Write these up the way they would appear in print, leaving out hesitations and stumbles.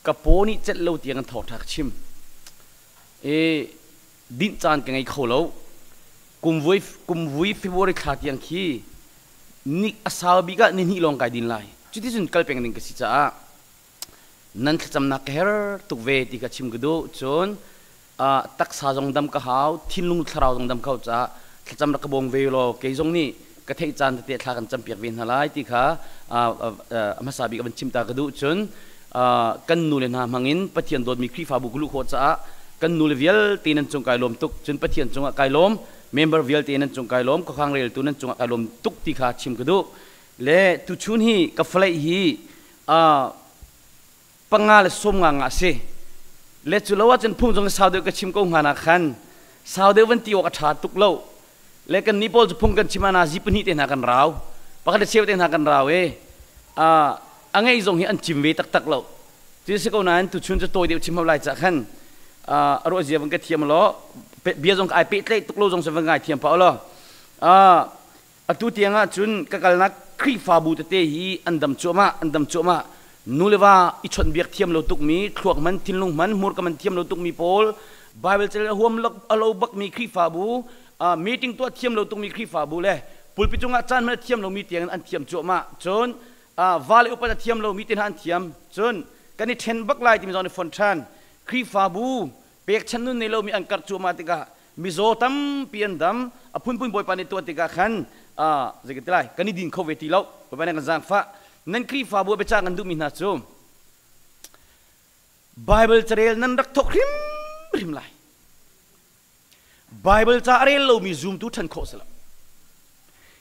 Ka paw nih celh lo tiang in thawngṭha ka chim. I dinh caan ka ngei kho lo. Kum vui February thla tiang khi ni a sau bik ah ni hnih lawng kai din lai. Cuticun kal peng ding ka si caah nan thlacamnak ka her tuk ve ti kha chim ka duh. Cun taksa zong dam ka hau, thinlung thlarau zong dam ka hau caah thlacam rak ka bawm ve law kei zong nih ka theih caan tete thla kan campiak ve hna lai ti kha a hmasa bik a van chim ta ka duh. Cun kan nu le hna hmangin Pathian dawtmi Khrihfabu ka luh khawh caah kan nu le vialte nan cung kai lawm tuk. Cun Pathian cungah kai lawm, member vialte nan cung kai lawm, khuakhang reltu nan cungah kai lawm tuk ti kha chim ka duh. Le tuchun hi ka faleih hi 55 nga si. Le cu lo ahcun phung zong sau deuh ka chim ko hnga na khan sau deuh van ti awk a ṭha tuk lo. Le kan nih pawl cu phung kan chim ah nazi pahnih te hna kan rau, pakhat le cheu te hna kan rau i a ngei zong hi an cim ve taktak lo. Cu si ko nain tuchun cu tawi deuh chim hau lai cah khan a ruah zia van ka thiam law bia zong ai pehtlaih tuk lo zong van ngai thiam pah law. Atu tiang ah cun ka kalnak Khrihfabu tete hi an dam cuahmah, an dam cuahmah. Nu le va i chawnhbiak thiam lo tukmi, thluak man, thinlung man, hmurka man thiam lo tukmi pawl, Bible cel a huam a lo bakmi Khrihfabu, meeting tuah thiam lo tukmi Khrihfabu le pulpit cungah caan hman a thiam lomi tiangin an thiam cuahmah. Cun va le upat a thiam lomi te hna an thiam. Cun kan i ṭhen bak lai timi zong an i fon ṭhan. Khrihfabu pekchanh nun nei lomi an karh cuahmah tikah mizaw tampi an dam. A phunphun Bawipa nih tuah tikah khan zei kan ti lai, kan i din kho ve ti lo. Bawipa nih kan zaangfah. Nan Khrihfabu a biacah kan duhmi hna cu Bible carel nan rak thawk hrimhrim lai. Bible ca a rel lomi zumtu ṭhan khawh si lo.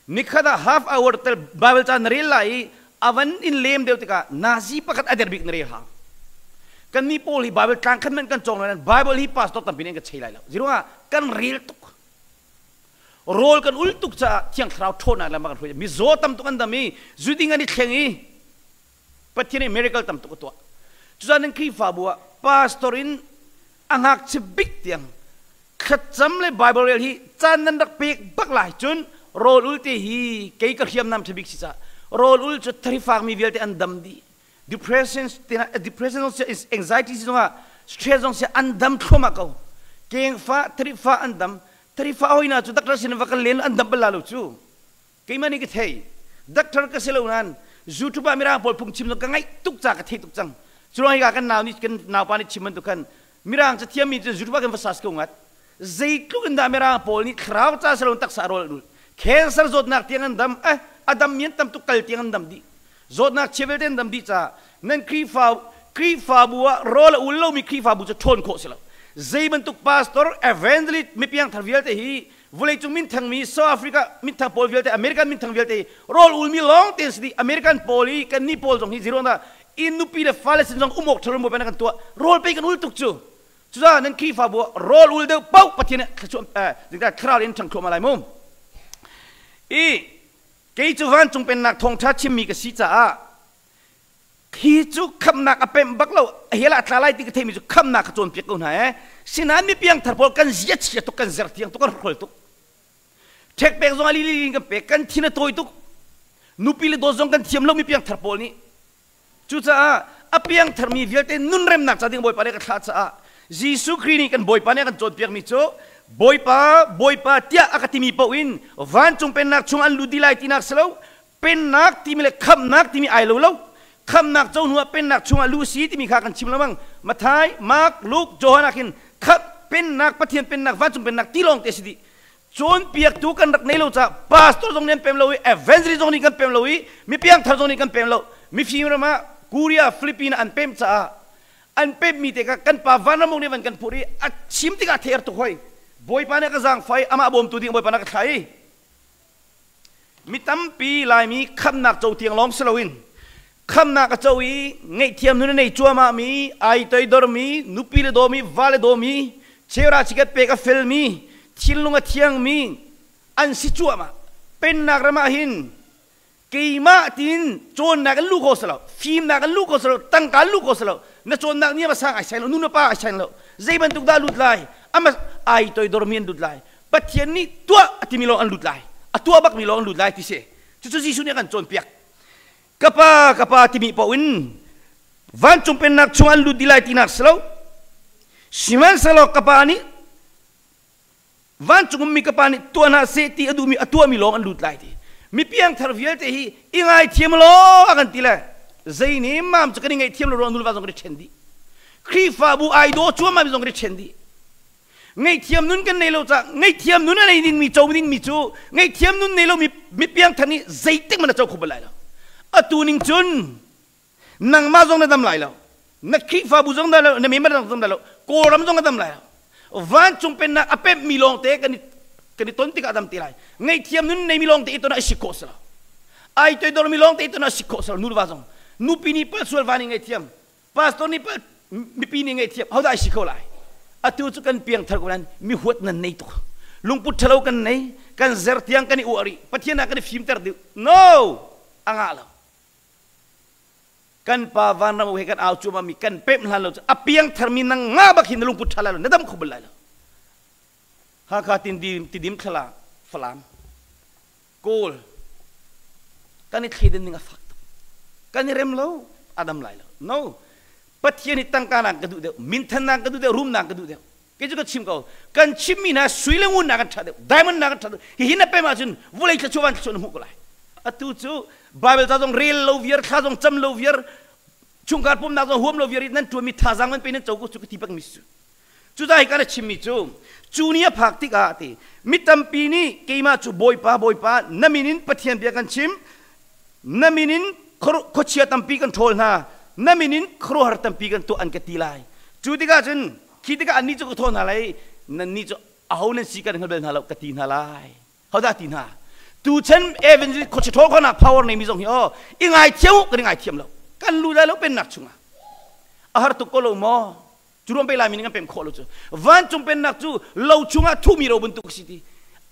Nikhat ah half hour tel Bible ca na rel lai i avan in lem deuh tikah nazi pakhat a der bik na rel hau. Kan nih pawl hi Bible tlang khat man kan cawng lai. Bible hi pastor tampi nih an ka chei lai lo. Ziruangah kan rel tuk. Rawl kan ul tuk caah Thiang Thlarau ṭhawnnak lam kan hruai. Mizaw tam tuk an dam i zuding an i thleng i Pathian nih miracle tam tuk a tuah. Cucaah nan Khrihfabu ah pastor in a ngakchia bik tiang thlacam le Bible rel hi caan nan rak pek bak lai. Cun rawl ul te hi kei ka hriamnam ṭha bik si caah rawl ul cu tharifakmi vialte an dam dih. Depression depression zong si, anxiety si zongah, stress zong si, an dam thluahmah ko. Kengfa tharifa an dam. Tharifa hoina cu doctor sin va kal len an dam bal la lo cu. Keimah nih ka thei. Doctor ka si lo nain YouTube ah mirang pawl phungchim zong ka ngaih tuk ca ka thei tuk cang. Cu ruang hika kan nau nih, kan naupa nih chim bantuk khan mirang cathiammi cu YouTube ah kan va search ko ngat. Zeitluk in dah mirang pawl nih thlarau ca si lo taksa rawl an ul. Cancer zawtnak tiang an dam, eh, a dam mi an tam tuk, kal tiang an dam dih. Zawtnak chia vialte an dam dih caah nan Khrihfabu ah rawl a ul lomi Khrihfabu cu ṭhawn khawh si lo. Zei bantuk pastor, evangelist, mipiangthar vialte hi vawleicung minthangmi South Africa minthang pawl vialte, American minthang vialte hi rawl ulmi lawng te an si dih. American pawl i kannih pawl zong hi zero na inn nupi le fale sin zong um awk ṭha lo maw kan tuah. Rawl pei kan ul tuk cu. Cucaah nan Khrihfabu ah rawl ul deuh paoh Pathian nih thlarau in ṭhang thluahmah lai mu. I kei cu vancung pennak thawngṭha chimmi ka si caah hi cu khamnak a pemh bak lo, hell ah tla lai ti ka theimi cu khamnak ka cawnpiak ko hna ee. Sinain mi piangthar pawl kan zia chia tuk, kan zer tiang tuk, kan hrol tuk. Ṭhek pek zong a lili in kan pek, kan thin a tawi tuk. Nupi le dawt zong kan thiam lo mi piangthar pawl nih. Cucaah a piangtharmi vialte nunremnak ca ding Bawipa nih ka thlah caah Jesuh Khrih nih kan Bawipa nih a kan cawnpiakmi cu Bawipa, Bawipa tiah a ka timi paoh in vancung pennak chung an lut dih lai tinak si lo. Pennak timi le khamhnak timi ai lo lo. Khamhnak co hnu ah pennak chungah luh si timi kha kan chim lengmang. Matthai, Mark, Luke, Johan ah khin khamh pennak, Pathian pennak, vancung pennak ti lawng te si dih. Cawnpiaktu kan rak nei lo caah pastor zong nih an pem lo i evangelist zong nih kan pem lo i mipiangthar zong nih kan pem lo. Mifim ram ah Korea, Philippines an pem caah an pemmi te kha kan pa vanramuk nih van kan phurh i a chim tikah their tuk hoi. Bawipa nih a ka zaangfah i amah bawmtu ding Bawipa nih a ka thlah i mi tampi Laimi khamnak co tiang lawng si loin khamnak a co i ngaihthiam nun a nei cuahmahmi, ai toidormi, nupi le dawmi, va le dawmi, cheuhra chikat pek a felmi, thinlung a thiangmi an si cuahmah. Pennak ram ah hin keimah tiin cawnnak in luh kho si lo, fimnak in luh kho si lo, tangka in luh kho si lo, na cawnnak niam a sang ai sai lo, nu na pa ai sai lo, zei bantuk dah lut lai, ama ai toidormi an lut lai, Pathian nih tuah a timi lawng an lut lai, a tuah bakmi lawng an lut lai ti si. Cucu Jesuh nih a kan cawnpiak. Ka pa, ka pa timi paoh in. Vancung pennak chung an lut dih lai tinak si lo. Sihmanhsehlaw ka Pa nih vancung ummi ka Pa nih tuah hna seh ti a duhmi a tuahmi lawng an lut lai ti. Mi piangthar vialte hi i ngaithiam law a kan ti le zei nih mam cu kan i ngaihthiam lo ruang nulva zong kan i ṭhen dih. Khrihfabu ai daw cuahmah mi zong kan i ṭhen dih. Ngaihthiam nun kan nei lo caah ngaihthiam nun a nei dingmi co dingmi cu ngaihthiam nun nei lomi mi piangthar nih zeitik hmanh a co kho bal lai lo. Atu ning cun nangmah zong na dam lai lo na Khrihfabu zong dam lo na member zong dam lai lo Kawlram zong a dam lai lo vancung pennak a pemhmi lawngte kan i kan i ton tikah dam te lai ngaihthiam nun neimi lawngte i ton ah i si khawh si lo ai toidormi lawngte i ton ah si khawh si lo nu le va zong nupi nih pal sual va nih ngaihthiam pastor nih pal mipi nih ngaihthiam hodah ai si kho lai atu cu kan piangthar ko nain mi huat nan nei tuk lungput ṭhalo kan nei kan zer tiang kan i uah rih Pathian ah kan i fimter dih no a ngah lo Kan pa vanram he kan au cuahmah mi kan pemh hlan lo cu a piangthar mi nang nga bak hi na lungput ṭha lai lo na dam kho bal lai lo. Hakha Tindim Tidim Thla Falam Kawl kan i thleidan ning a fak tuk. Kan i rem lo a dam lai lo. No. Pathian hi tangka nak ka duh deuh, minthan nak ka duh deuh, rum nak ka duh deuh. Kei cu ka chim ko. Kan chimmi hna sui le ngun nak kan ṭha deuh, diamond nak kan ṭha deuh. Hihi na pem ahcun vawlei thluachuah van thluachuah na hmuh ko lai. Atu cu Bible ca zong rel lo viar, thla zong cam lo viar, chungkhar pumnak zong huam lo viar i nan ṭuanmi thazaang nan pe nan co ko cu ka ti bak mi cu. Cucaah hi kan chimmi cu cu ni a phak tikah ti mi tampi nih keimah cu Bawipa Bawipa na min in Pathian bia kan chim na min in khuachia tampi kan ṭhawl hna na min in khuaruahhar tampi kan tuah an ka ti lai cu tikah cun Khi tikah annih cu ka thawh hna lai, nannih cu aho nan si kan hngal bal hna lo ka ti hna lai. Hodah ti hna? Tuchan evangelist khuachia ṭhawl khawhnak power neimi zong hi aw i ngaithiam u kan i ngaithiam lo. Kan lu lai lo pennak chungah. A har tuk ko lo maw? Cu ruang pe Laimi nih kan pem khawh lo cu. Vancung pennak cu lo chungah thuhmi ro bantuk a si ti.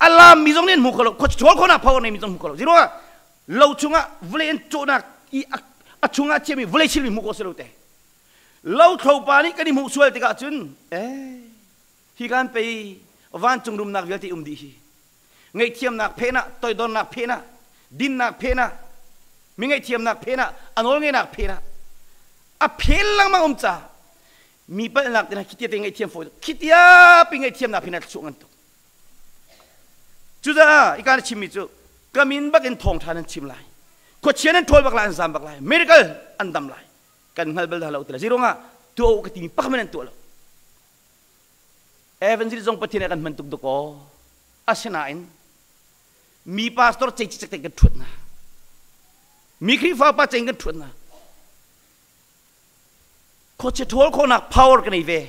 A laammi zong nih an hmu kho lo. Khuachia ṭhawl khawhnak power neimi zong hmu kho lo. Ziruangah lo chungah vawlei an cawhnak i a chungah chiami vawlei silmi hmu khawh si lo te. Lothlopa nih kan i hmuh sual tikah cun eh hi kan pei vancung rumnak vialte um dih hi ngaihthiamnak phen ah toidornak phen ah dinnak phen ah mi ngaihthiamnak phen ah a nawl ngeinak phen ah a phel lengmang um ca mi palhnak te khitia te ngaihthiam fawi khitia pi ngaihthiamnak phen ah thluachuah ngan tuk cucaah ika na chimmi cu ka min bak in thawngṭha nan chim lai khuachia nan ṭhawl bak lai an zam bak lai miracle an dam lai kan hngal bal dah lo ti la zeiruangah tuah u ka timi pakhat hmanh an tuah lo evangelist zong Pathian ah kan hman tuk duk aw asinain mi pastor cei cicek te kan ṭhuat hna mi Khrihfa pa cei kan ṭhuat hna khuachia ṭhawl khawhnak power ka nei ve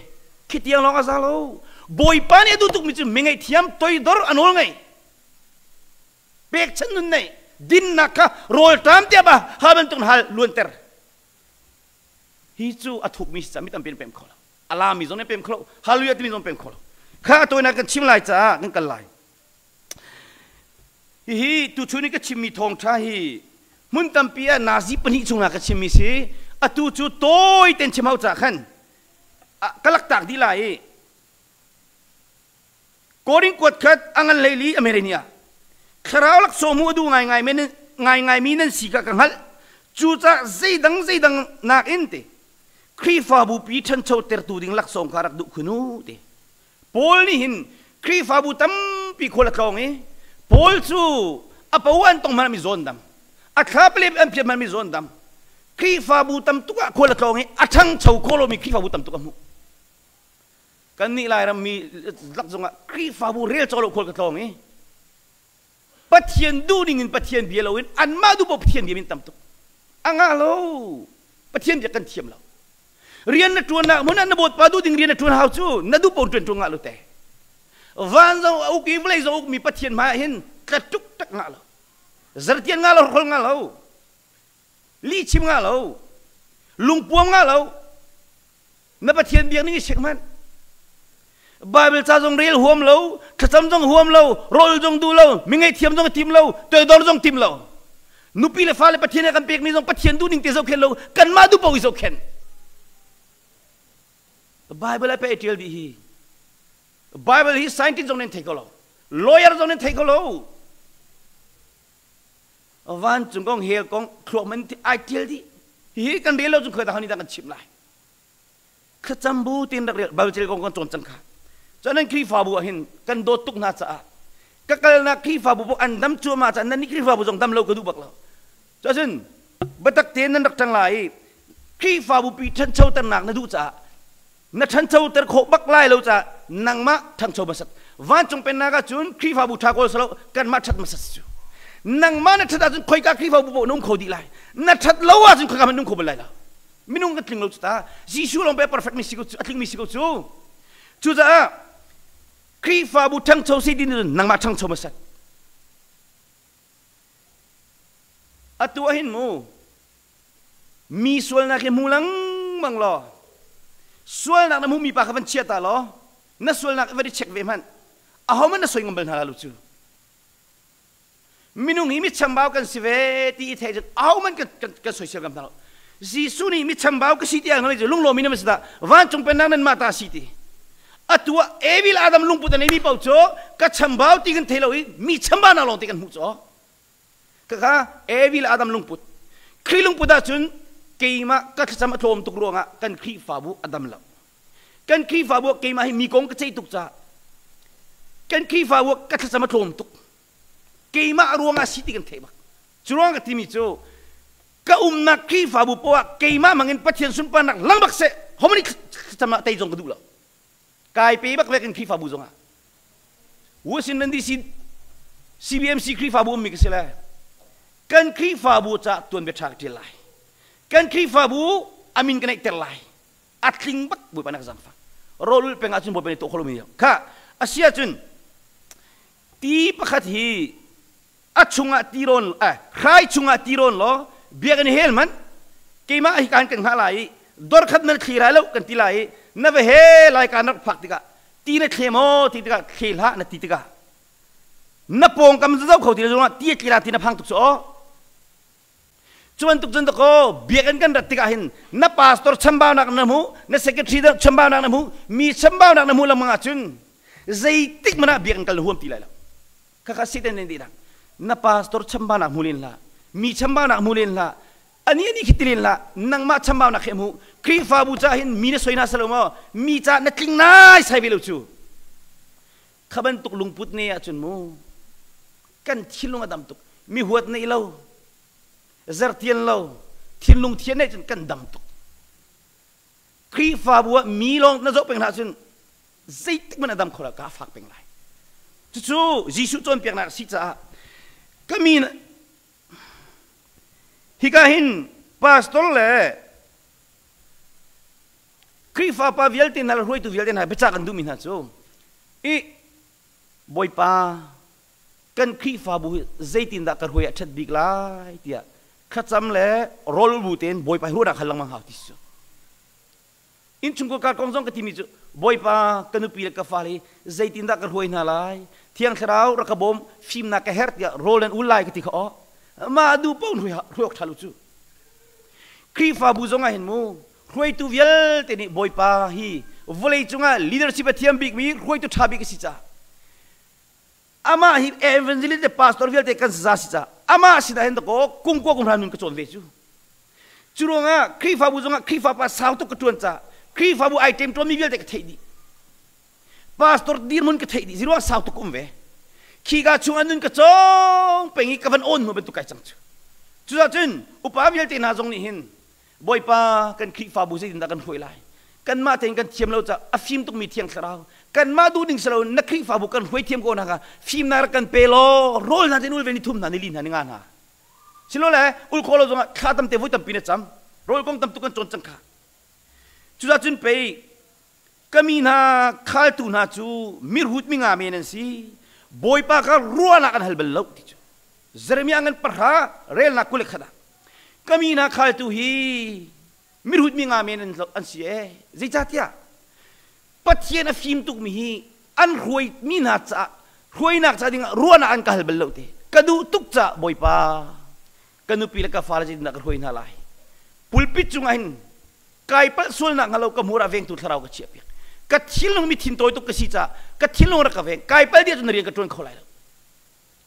khi tiang lawng a za lo Bawipa nih a duh tukmi cu mi ngaihthiam toidor a nawl ngei pekchanh nun nei dinnak kha rawlṭam tiah ba ha bantuk hal luanter hi cu a thukmi si mi tampi pem kho lo a lami zong pem kho lo hallelujah timi zong pem kho lo kha toinak kan chim lai caah kan kal lai hihi tuchun i ka chimmi thawngṭha hi hmun tampi ah nazi pahnih chungah ka chimmi si atu cu tawi ten chim hau ca khan ka laktak dih lai i Korin kuat khat a ngan hleili a mere ni ah thlarau laksawng hmuh a duh ngaingai men ngaingaimi nan si kha ka hngalh. Cucaah zeidang zeidang nakin ti Khrihfabu pi ṭhancho tertu ding laksawng kha rak duh khun u ti. Paul nih hin Khrihfabu tampi khual a tlawng i Paul cu a po an tong hmanh mi zawn dam a thla palep an phiat hmanh mi zawn dam Khrihfabu tam tuk ah khual a tlawng i a ṭhangcho kho lomi Khrihfabu tam tuk a hmuh. Kannih Lairam mi lak zongah Khrihfabu rel cawk lo khual ka tlawng i Pathian duhning in Pathian bia loin anmah duh paoh Pathian bia min tam tuk. A ngah lo. Pathian bia kan thiam lo. Rian na ṭuannak hmun ah na bawtpa duh ding rian na ṭuan hau cu na duh paoh ṭuan ṭuan ngah lo te. Van zong a uk i vawlei zong ukmi Pathian hmai ah hin tla tuk tak ngah lo. Zartian ngah lo, hrol ngah lo. Lihchim ngah lo. Lungpuam ngah lo. Na Pathian biak ning i sek hmanh. Bible ca zong rel huam lo, thlacam zong huam lo, rawl zong duh lo, mi ngaihthiam zong tim lo, toidor zong tim lo. Nupi le fale Pathian he kan pekmi zong Pathian duhning te zohkhenh lo, kanmah duh paoh i zohkhenh. Bible ah pe ṭial dih hi. Bible hi scientist zong nan thei ko lo. Lawyer zong nan thei ko lo. Vancung kong, hell kong, thluak man ai ṭial dih. Hihi kan rel lo cun khoi dah dah kan chim lai. Thlacam bu tin rak rel Bible kong kan cawn cang kha. Cun nan Khrihfabu ah hin kan dawt tuk hna caah ka kalnak Khrihfabu pawh an dam cuahmah caah nan nih Khrihfabu zong dam lo ka duh bak lo. Cun biatak tein nan rak ṭang lai i Khrihfabu pi ṭhanchoternak na duh caah na ṭhanchoter khawh bak lai lo caah nangmah ṭhangcho hmasat. Vancung pennak ah cun Khrihfabu ṭha kawl silo kanmah ṭhat hmasat si cu. Nangmah na ṭhat ahcun khoika Khrihfabu paoh na um kho dih lai. Na ṭhat lo ahcun khoika hmanh na um kho bal lai lo. Minung kan tling lo cu ta. Jesuh lawng pe perfect mi si ko cu, a tling mi si ko cu. Cucaah Khrihfabu ṭhangcho si din cun nangmah ṭhangcho hmasat. Atu ah hin mu mi sualnak hi hmu lengmang law sualnak na hmuhmi pa kha van chia ta law na sualnak van i check ve hmanh ahohmanh na soi ngam bal hna lo cu minung hi mi chambau kan si ve ti i theih cun ahohmanh kan kan kan soisel ngam hna lo Jesuh nih mi chambau ka si ti ang cu lunglawm in na si dah vancung pennak nan mah ta si ti atu ah Evil Adam lungput a neimi paoh cu ka chambau ti kan thei lo i mi chambau nak lawng te kan hmuh cu kaka Evil Adam lungput Khrih lungput ahcun keimah ka thlacam a tlawm tuk ruangah kan Khrihfabu a dam lo kan Khrihfabu keimah hi mi kong ka ceih tuk caah kan Khrihfabu ka thlacam a tlawm tuk keimah ruangah si ti kan theih bak cu ruang ka timi cu ka umnak Khrihfabu poah keimah mangin Pathian sunparnak lang bak seh homani thlacam ah tei zong ka duh lo kai pe bak ve kan Khrihfabu zongah Washington DC CBMC Khrihfabu ummi ka si le kan Khrihfabu ca tuanbia ṭha ka ṭial lai kan Khrihfabu amin ka neihter lai a tling bak Bawipa nak zangfak rawlul peng ahcun Bawipa nih tuah kholo mi kha asia cun ti pakhat hi a chungah tirawn eh hrai chungah tirawn law biakinn hel man keimah hi kan kan hngah lai i dor khat na thli lai lo kan ti lai i na va he lai ka na rak phak tikah ti na thle maw ti tikah thle hlah na ti tikah na pawngkam zoh kho ti lo ti tli la ti na phang tuk cu aw cu bantuk cun dakaw biakinn kan rat tikah hin na pastor chambaunak na hmu na secretary chambaunak na hmu mi chambaunak na hmu lengmang ahcun zeitik hmanh ah biakinn kal na huam ti lai lo Khakha Satan nih dih na pastor chambaunak hmu len hlah mi chambaunak hmu len hlah ani ani khi ti len hlah nangmah chambaunak khi hmu Khrihfabu ca hin mi na soi na salo maw mi ca na tling nai sai ve lo cu kha bantuk lungput ne ahcun mu kan thinlung a dam tuk mi huat nei lo zertian lo thinlung thian nei cun kan dam tuk Khrihfabu ah mi lawng na zoh peng hna ahcun zeitik hmanh a dam kho lo ka fak peng lai cucu Jesuh cawnpiaknak a si caah ka mi hika hin pastor le Khrihfa pa vialte hna le hruaitu vialte hna biacah kan duhmi hna cu i Bawipa kan Khrihfabu hi zeitindah ka hruai ah ṭhat bik lai tiah thlacam le rawl bu tein Bawipa hi ruahnak hal lengmang hau ti si. Innchungkhar kong zong ka timi cu Bawipa ka nupi le ka fale hi zeitindah ka hruai hna lai Thiang Thlarau rak ka bawm fimnak ka herh tiah rawl nan ul lai ka ti kha aw mah duh paoh hruai hruai awk ṭha lo cu Khrihfabu zong ah hin mu hruaitu vialte nih Bawipa hi vawlei cungah leadership a thiam bikmi hruaitu ṭha bik a si caah amah hi evangelist le pastor vialte kan saza si caah amah sinah hin dakaw kungkua kum hra nun ka cawn ve cu cu ruangah Khrihfabu zongah Khrihfa pa sau tuk ka ṭuan caah Khrihfabu ai ṭem ṭuanmi vialte ka theih dih pastor dirhmun ka theih dih ziruang sau tuk um ve khika chung ah nun ka cawng peng i ka van awn hnu bantuk kai cang cu cucaah cun upa vialte hna zong nih hin Bawipa kan Khrihfabu zeitindah kan hruai lai kanmah tein kan thiam lo caah a fim tukmi thiang thlarau kanmah duh ding si lo na Khrihfabu kan hruai thiam ko hna kha fimnak rak kan pe law rawl hna tin ul ve ni thum hna ni li hna ni nga hna silole ul kho lo zongah thla tamte voi tampi na cam rawl kong tam tuk kan cawn cang kha cucaah cun pei ka mi hna khaltu hna cu mirhut mi nga men an si Bawipa kha ruahnak an hal bal lo ti cu Jeremiah ngan pahra relnak 21 ah ka mi hna khaltu hi mirhut mi nga men an si ee zeicahtiah Pathian a fim tukmi hi an hruai mi hna caah hruainak ca dingah ruahnak an ka hal bal lo te ka duh tuk caah Bawipa ka nupi le ka fale zeitindah ka hruai hna lai pulpit cungah hin kai palh sualnak hnga lo ka hmur ah vengtu thlarau ka chiah piak ka thinlung mi thintawi tuk ka si caah ka thinlung rak ka veng kai pal dia cun rian ka ṭuan kho lai lo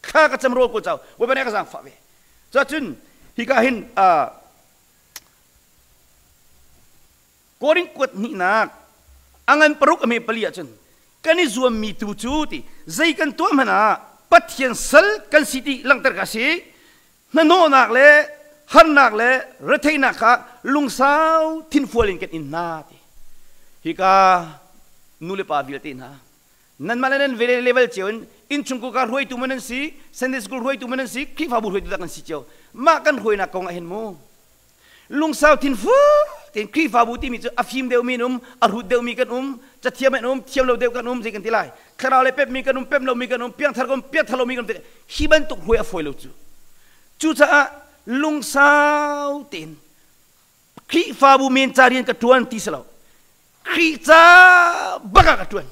thla ka cam rawl kawl cau Bawipa nih a ka zaangfah ve cun hika hin Korin kuat hnihnak a ngan paruk a me pali ahcun kan i zuammi tu cu ti zei kan tuah hmanh ah Pathian sal kan si ti langhter ka si. Hnahnawhnak le harnak le retheihnak kha lungsau thinfual in kan in hna ti. Hika nu le pa vialte hna nanmah le nan vele level cio in innchungkhar ka hruaitu man nan si, Sunday school hruaitu man nan si, Khrihfabu hruaitu dah kan si cio. Mah kan hruainak kong ah hin mu lungsau thinfual tein Khrihfabu timi cu a fim deuhmi an um, a hrut deuhmi kan um, cathiam an um, thiam lo deuh kan um, zei kan ti lai. Thlarau le pepmi kan um, pep lomi kan um, piangthar kan um, piangthar lomi kan um. Hi bantuk hruai a fawi lo cu. Cucaah lungsau tein Khrihfabu men ca rian ka ṭuan ti si lo. Khrih ca bak ah ka ṭuan.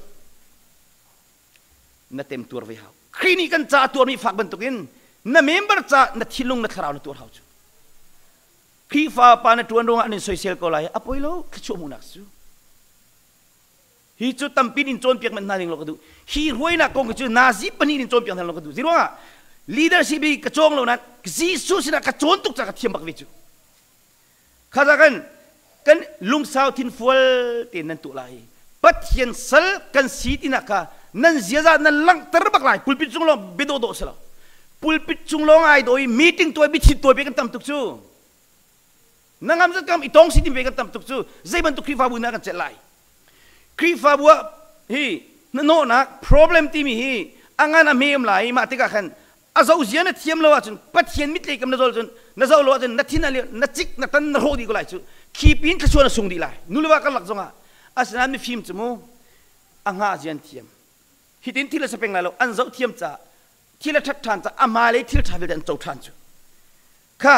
Na tem tuar ve hau. Khrih nih kan ca a tuarmi fak bantukin na member ca na thinlung na thlarau na tuar hau cu. Khrihfa pa na ṭuan ruangah an in soisel ko lai a poi lo thluachuah hmuhnak cu. Hi cu tampi in cawnpiak manh hna ning law ka duh. Hi hruainak kong hi cu nazi pahnih in cawnpiak hna law ka duh. Ziruangah leadership hi ka cawng lo nain Jesuh sinah ka cawn tuk ca ka thiam bak ve cu. Kha kan kan lungsau thinfual tein nan tuah lai. Pathian sal kan si tinak kha nan ziaza nan langhter bak lai. Pulpit cung lawng biadawh dawh si lo. Pulpit cung lawng ai daw i meeting tuai biachit tuai pe kan tam tuk cu. Na ngam zat kam i tong si tim ve kan tam tuk cu. Zei bantuk Khrihfabu na kan celh lai. Khrihfabu ah hi hnahnawhnak problem timi hi a ngan a hme um lai mah tikah khan a zohzia na thiam lo ahcun Pathian mitlei kam na zol cun na zoh lo ahcun na thin a na cik na tan na hrawh dih ko lai cu khi pin thluachuah na sung dih lai nu le va karlak zongah asinain mifim cu mu a hngah zia an thiam hitin thil a si peng lai lo an zoh thiam ca thil a ṭhat ṭhan ca a hmailei thil ṭha vialte an co ṭhan cu kha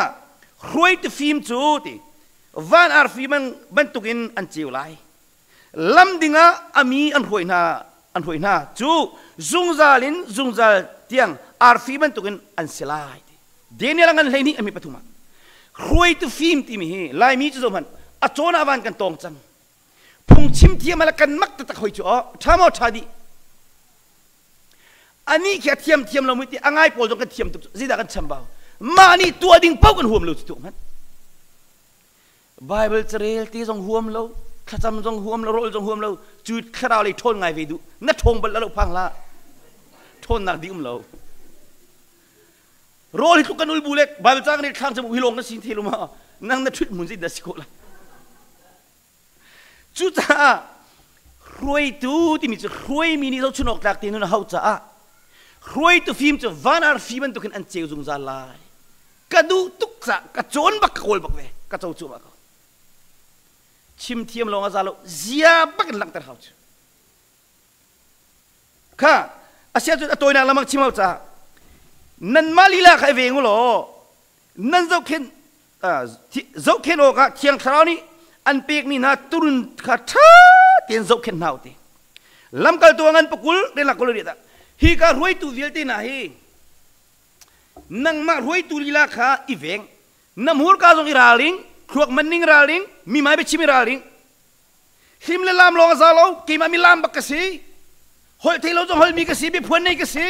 hruaitu fim cu ti van arfi bantukin an ceu lai lam dingah a mi an hruai hna an hruai hna cu zungzal in zungzal tiang arfi bantukin an si lai ti Daniel ngan hlei nih ami pathum ah hruaitu fim timi hi Laimi cu zohhmanh a cawn ah van kan tawng cang phungchim thiam ala kan mak taktak hoi cu aw ṭha maw ṭha dih ani khi a thiam thiam lo mui ti a ngai pawl zong kan thiam tuk zeidah kan chambau mah nih tuah ding paoh kan huam lo cu tuah hmanh Bible carel ti zong huam lo, thlacam zong huam lo, rawl zong huam lo, cu thlarau lei ṭhawn ngai ve duh. Na ṭhawng bal lo phang hlah. Ṭhawnnak di um lo. Rawl hi tluk kan ul bu le Bible ca kan i thlang cam hi lawng kan sin the lu ma nang na ṭhut mun zei dah si khawh lai. Cucaah hruaitu timi cu hruaimi nih zohchun awk tlak te nun a hauh caah hruaitu fim cu van arfi bantukin an ceu zungzal lai. Ka duh tuk caah ka cawn bak ka kawl bak ve ka co cuahmah ko. Chim thiam lawng a za lo zia bak in langhter hau cu. Kha asia cun a tawinak lamang chim hau caah nanmah lila kha i veng u law nan zohkhenh zohkhenh awkah Thiang Thlarau nih an pekmi hna turun kha ṭha tein zohkhenh hna u ti. Lamkaltu a ngan pakul relak ko dah. Hi ka hruaitu vialte hna hi nangmah hruaitu lila kha i veng. Na hmurka zong i ralring, thluak man ning ralring, mi mai biachim i ralring. Hlim le lam lawng a za lo, keimah mi lam bak ka si. Holh thei lo zong holmi ka si, biaphuan nei ka si.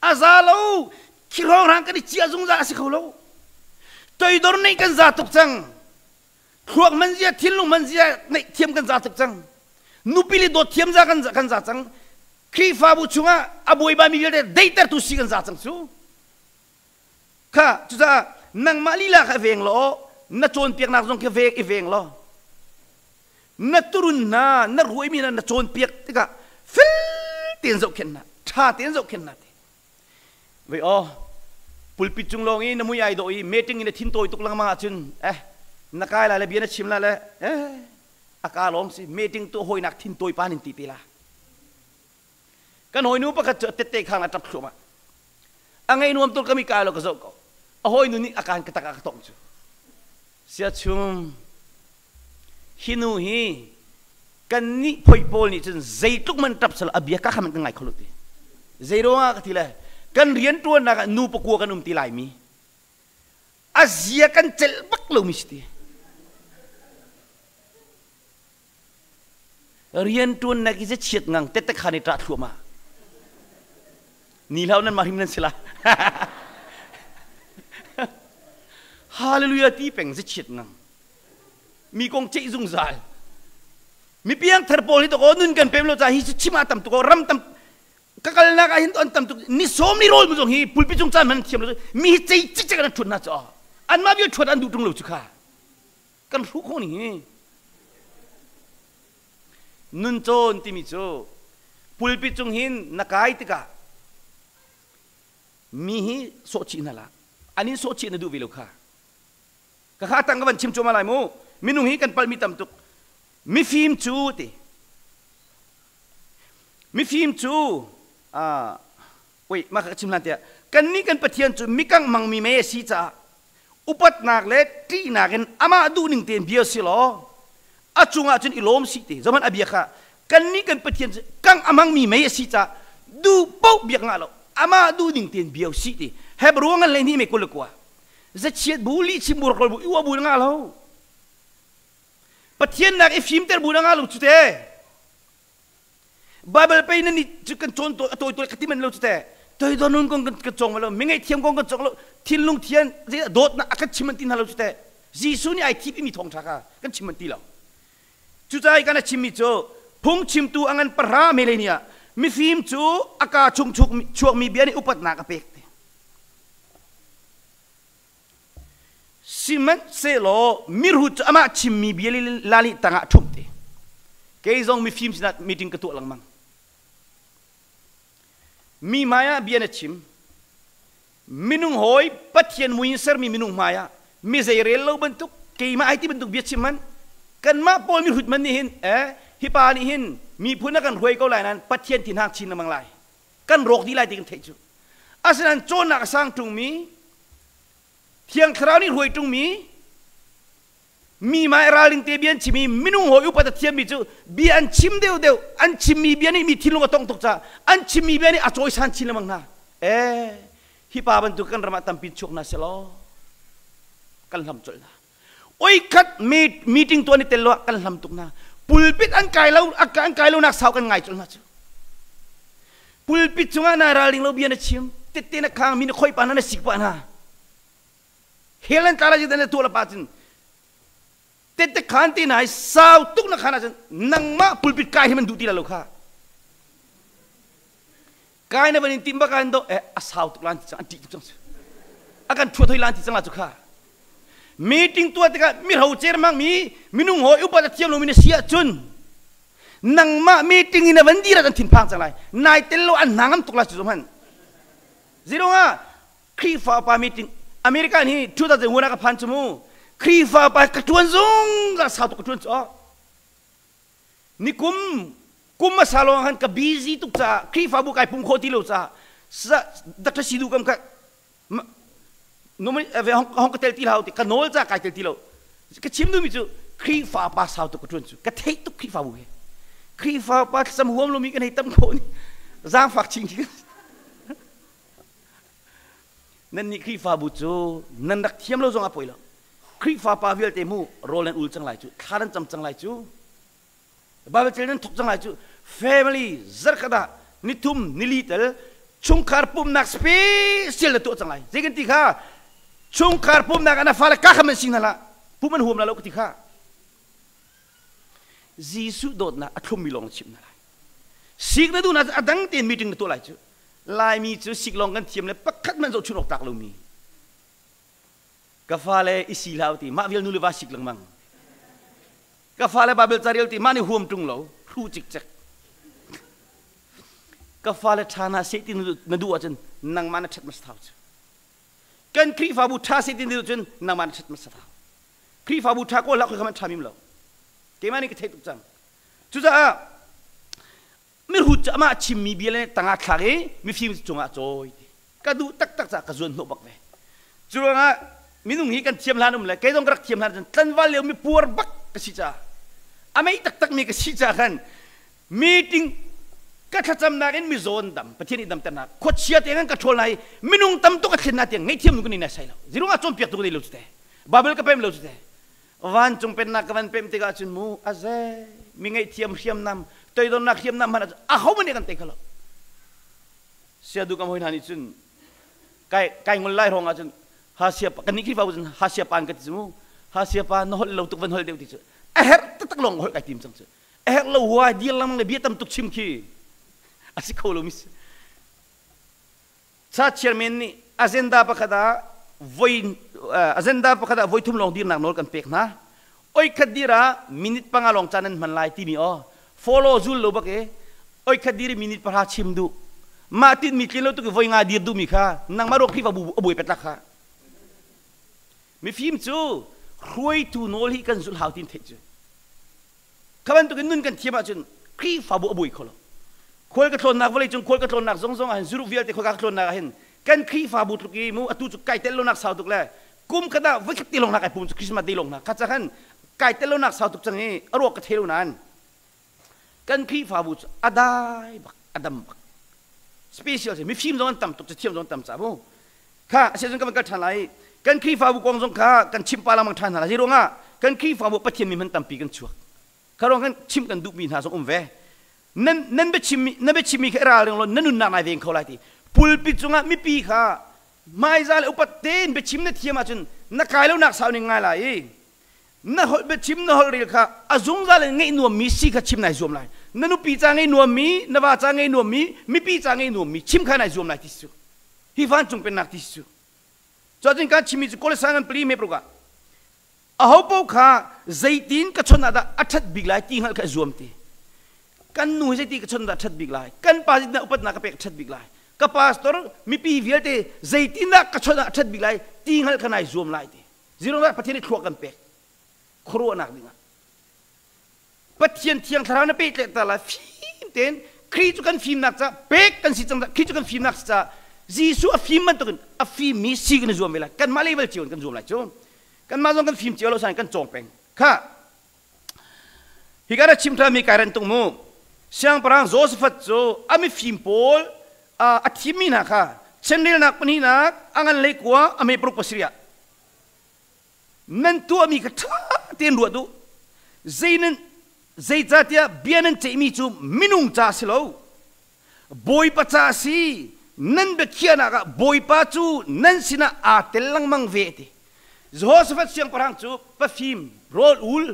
A za lo khi hrawnghrang kan i ciah zungzal a si kho lo. Toidor neih kan za tuk cang. Thluak man zia, thinlung man zia neih thiam kan za tuk cang. Nupi le dawt thiam za kan kan za cang. Khrihfabu chungah a buaibai mi vialte deihtertu si kan za cang cu. Kha cucaah nangmah lila kha i veng law na cawnpiaknak zong khi veng i veng law na turun hna na ruaimi hna na cawnpiak tikah fel tein zohkhenh hna ṭha tein zohkhenh hna ti vei aw pulpit cung lawng i na mui ai dawh i meeting in na thin tawi tuk lengmang ahcun eh na kai lai le bia na chim lai le eh a ka lawng si meeting tuah hawinak thin tawi pa nin ti te la Kan hawinu pakhat cu a tette khang a ṭap thluahmah. A ngei nuam tuk ka mi kai lo ka zoh ko. A hawinu nih a kaan ka tak ah ka tongh cu. Siachum, hi nu hi kannih phoi pawl nih cun zeitluk man ṭap sal a bia ka kha man kan ngai kho lo ti. Zei ruangah ka ti le kan rianṭuannak ah nu pakua kan um ti laimi. A zia kan celh bak lomi si ti. Rianṭuannak i chiat ngang tette khan i ṭah thluahmah. Ni hlau nan mah hrim nan si la. Hallelujah ti peng chiat ngang. Mi kong ceih zungzal. Mi piangthar pawl hi to ko nun kan pem lo ca hi chim ah tam tuk ko ram tam ka kalnak ah hin an tam tuk ni sawm ni rawl mu zong hi pulpit cung caan man thiam lo mi hi cei cikcek an ṭhut na cu anmah vial ṭhuat an duh ṭung lo cu kha kan hruh khawh ning hi nun cawn timi cu pulpit cung hin na kai tikah mi hi sawhchih hna lah an in sawhchih na duh ve lo kha ka kha tang ka van chim cuahmah lai mu minung hi kan palmi tam tuk mifim cu ti Mifim cu wait mah ka chim hlan tiah kannih kan Pathian cu mikang hmangmi mei a si caah upatnak le ṭihnak in amah duhning tein bia si law a cungah cun i lawm sih ti zohhmanh a bia kha kannih kan Pathian cu kang a hmangmi mei a si caah duh paoh biak ngah lo amah duhning tein bia sih ti Hebrew ngan le hnih mei 29 zachiat bu lihchim bu rakrol bu i uah bu ngah lo Pathian nak i fimter bu na ngah lo cu te Bible pei nan cu kan cawn to a tawi tawi ka ti man lo cu te toidor nun kong kan cawng lo mi ngaihthiam kong kan cawng lo thinlung thian dawtnak a kan chim an ti hna lo cu te Jesuh nih ai thip mi thawngṭha kha kan chim an ti lo cucaah kan a chimmi cu phungchimtu a ngan pahra meleni ah mifim cu a kaa chung chuakmi bia nih upatnak a pek te Sihmanhsehlaw mirhut cu amah chimmi bia lila nih tangah a ṭhumh te. Kei zong mifim sinah meeting ka tuah lengmang. Mi hmaiah bia na chim. Minung hawi Pathian mui in sermi minung hmaiah mi zeirel lo bantuk keimah ai ti bantuk bia chim man kanmah pawl mihrut man nih hin eh hi pa nih hin miphun a kan hruai ko lai nain Pathian thinhang chin lengmang lai. Kan rawk dih lai ti kan theih cu. Asinain cawnnak a sang ṭungmi, Thiang Thlarau nih hruai ṭungmi, mi mah ralring te bia an chim i minung hawi upat a thiammi cu bia an chim deuhdeuh, an chimmi bia nih mi thinlung a tongh tuk caah an chimmi bia nih a cawisan chin lengmang hna. Eh, hi pa bantuk kan ram ah tampi chuak hna selaw kan hlam colh hna. Oi khat meeting tuan i tel lo ah kan hlam tuk na. Pulpit an kai lo an kai lo nak sau kan ngai cul hna cu. Pulpit cungah na ralring lo bia na chim, tette na khang mi na khoi pa na na sik pa na. Hell an tla lai na tuah la pa cun tette khan ti na sau tuk na khan ahcun nangmah pulpit kai hi man duh ti la lo kha. Kai na van in tim bak an do eh a sau tuk lan ti cang an ṭih tuk cang a kan ṭhuat hoi lan ti cang la cu kha meeting tuah tikah mi rocer mang mi minung hawi upat a thiam lomi na si ahcun nangmah meeting in a van dir ah kan thinphang cang lai nai tel lo an hna ngam tuk lai cu hman zirunga Khrihfa pa meeting American hi 2001 ah ka phan cu mu Khrihfa pa ka ṭuan zungzal sau tuk ka ṭuan cu Nikum kum hmasa lawng khan ka busy tuk caah Khrihfabu kai pum khawh ti lo caah Dr. Sidu kam ka hong ka tel ti hlah ti ka nawl ca kai tel ti lo. Ka chim duhmi cu Khrihfa pa sau tuk ka ṭuan cu ka theih tuk Khrihfabu hi. Khrihfa pa thlacam huam lomi kan hei tam khawh ni zaangfak chin khi. Nan nih Khrihfabu cu nan rak thiam lo zong a poi lo. Khrihfa pa vialte mu rawl nan ul cang lai cu, thla nan cam cang lai cu. Bible tel nan thok cang lai cu. Family zarkhat ah nithum nili tel chungkhar pumnak special na tuah cang lai. Zei kan ti kha chungkhar pumnak ah na fale ka kham an sing hna hlah. Pum an huam la lo ka ti kha. Jesuh dawtnak a thlummi lawng na chimh hna lai. Sik na duh na a dang tein meeting na tuah lai cu. Laimi cu sik lawng kan thiam le pakhat hmanh zohchunh awk tlak lomi. Ka fale i si hlah ti mah vial nu le va sik lengmang. Ka fale Bible ca rel ti mah nih huam ṭung lo hru cikcek. Ka fale ṭha hna seh ti na duh ahcun nangmah na ṭhat hmasa thau cu. Kan Khrihfabu ṭha seh ti na duh cun nangmah na ṭhat hmasa thau. Khrihfabu ṭha kawl hlah khoi kha ṭha mim lo. Keimah nih ka theih tuk cang. Cucaah mihrut cu amah chimmi bia le tangah thlak i mifim cungah cawi ti ka duh taktak caah ka zuan hnawh bak ve cu ruangah minung hi kan thiam hlan um le kei zong ka rak thiam hlan cun tlanval lio mi puar bak ka si caah a mei taktak mi ka si caah khan meeting ka thlacamnak in mizawn dam Pathian nih damternak khuachia te kan ka ṭhawl na i minung tam tuk a thlen na tiang ngaihthiam nu kan ni nai sai lo zirung ah cawnpiak tu ka nei lo cu te Bible ka pem lo cu te Vancung pennak ka van pemh tikah cun mu a ze mi ngaihthiam hriamnam toidornak hriamnam hmanh aho hmanh nih kan tei kho lo. Siadu kam hoi hna nih cun kai kai ngol lai hrawng ah cun hasia kan nih Khrihfabu cun hasia pan ka ti cu mu. Ha siapa na holh lo tuk van holh deuh ti cu. A herh taktak lawng holh kai tim cang cu. A herh lo huai dir lengmang le bia tam tuk chim khi a si kho lo mi si. Cha chairman nih agenda pakhat ah voi agenda pakhat ah voi thum lawng dirnak nawl kan pek hna. Oi khat dir ah minute 5 lawng caan nan hman lai timi aw follow zul lo bak e oi khat dir minute 10 chim duh. Mah tin mi tlin lo tuk i voi nga dir duh mi kha nangmah ruak Khrihfabu a buai petlak kha. Mifim cu hruaitu nawl hi kan zulh hau tin theih cu. Kha bantukin nun kan thiam ahcun Khrihfabu a buai kho lo. Khual ka tlawnnak vawlei cung khual ka tlawnnak zongzong ah hin zuruk vialte khual ka tlawnnak ah hin kan Khrihfabu tluk i mu atu cu kai tel lonak sau tuk le kum khat ah voikhat te lawng hna kai pum cu Christmas day lawng hna kha ca khan kai tel lonak sau tuk cang i a ruak ka thei lo nain kan Khrihfabu cu a dai bak a dam bak special si mifim zong an tam tuk cathiam zong an tam ca mu kha asiahcun kan van kal ṭhan lai kan Khrihfabu kong zong kha kan chim pa lengmang ṭhan hna lai ruangah kan Khrihfabu Pathian mi hman tampi kan chuak kha ruang kan chim kan duhmi hna zong um ve nan nan biachimmi na biachimmi kha i ralring law na nunnak nai veng kho lai ti pulpit cungah mipi kha hmaiza le upat tein biachim na thiam ahcun na kai lonak sau ning ngai lai i na holh biachim na holh rel kha a zungzal in ngeih nuammi si kha chim nai zuam lai na nupi ca ngei nuammi na va ca ngei nuammi mipi ca ngei nuammi chim kha nai zuam lai ti su hi vancung pennak ti su cuacun kan chimmi cu Kolosai ngan pali me paruk ah aho paoh kha zeitin ka chon ah dah a ṭhat bik lai ti hngalh kha i zuam ti kan nu hi zeiti ka chon dah a ṭhat bik lai kan pa zeitindah upatnak ka pek a ṭhat bik lai ka pastor mipi vialte zeitindah ka chon ah a ṭhat bik lai ti hngalh kha nai zuam lai ti Zirong Pathian nih thlua kan pek khuaruahnak dingah Pathian thiang thlarau na pehtlaih ta lai fim tein Khrih cu kan fimnak ca pek kan si cang Khrih cu kan fimnak si caah Jesuh a fim bantukin a fimmi si kan i zuam ve lai kanmah level cio in kan zuam lai cu kanmah zong kan fim cio lo san kan cawng peng kha hi ka ra chim mi kai ran tung mu siangpahrang Josaphat cu a mifim pawl a thimmi hna kha chenrelnak pahnihnak a ngan lei kua a me paruk pasarih ah nan tuahmi kha ṭha tein ruat u zei nan zeicahtiah bia nan ceihmi cu minung ca a si lo Bawipa ca a si nan biakhiahnak ah Bawipa cu nan sinah aa tel lengmang ve ti Jehoshaphat siangpahrang cu pafim rawl ul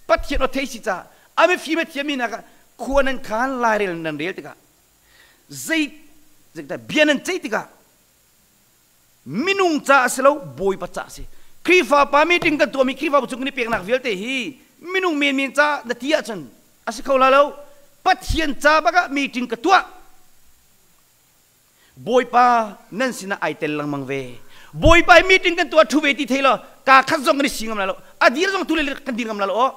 Pathian aw thei si caah a mifim a thiammi nak ah khua nan khaan lairel nan rel tikah zei bia nan ceih tikah minung ca a si lo Bawipa ca a si Khrihfa pa meeting kan tuahmi Khrihfabu chung kan i peknak vialte hi minung menmen ca na ti ahcun a si kho la lo Pathian ca bak ah meeting ka tuah Bawipa nan sinah ai tel lengmang ve Bawipa hi meeting kan tuah thu ve ti thei lo ka khat zong kan i si ngam la lo a dir zong tu le kan dir ngam la lo aw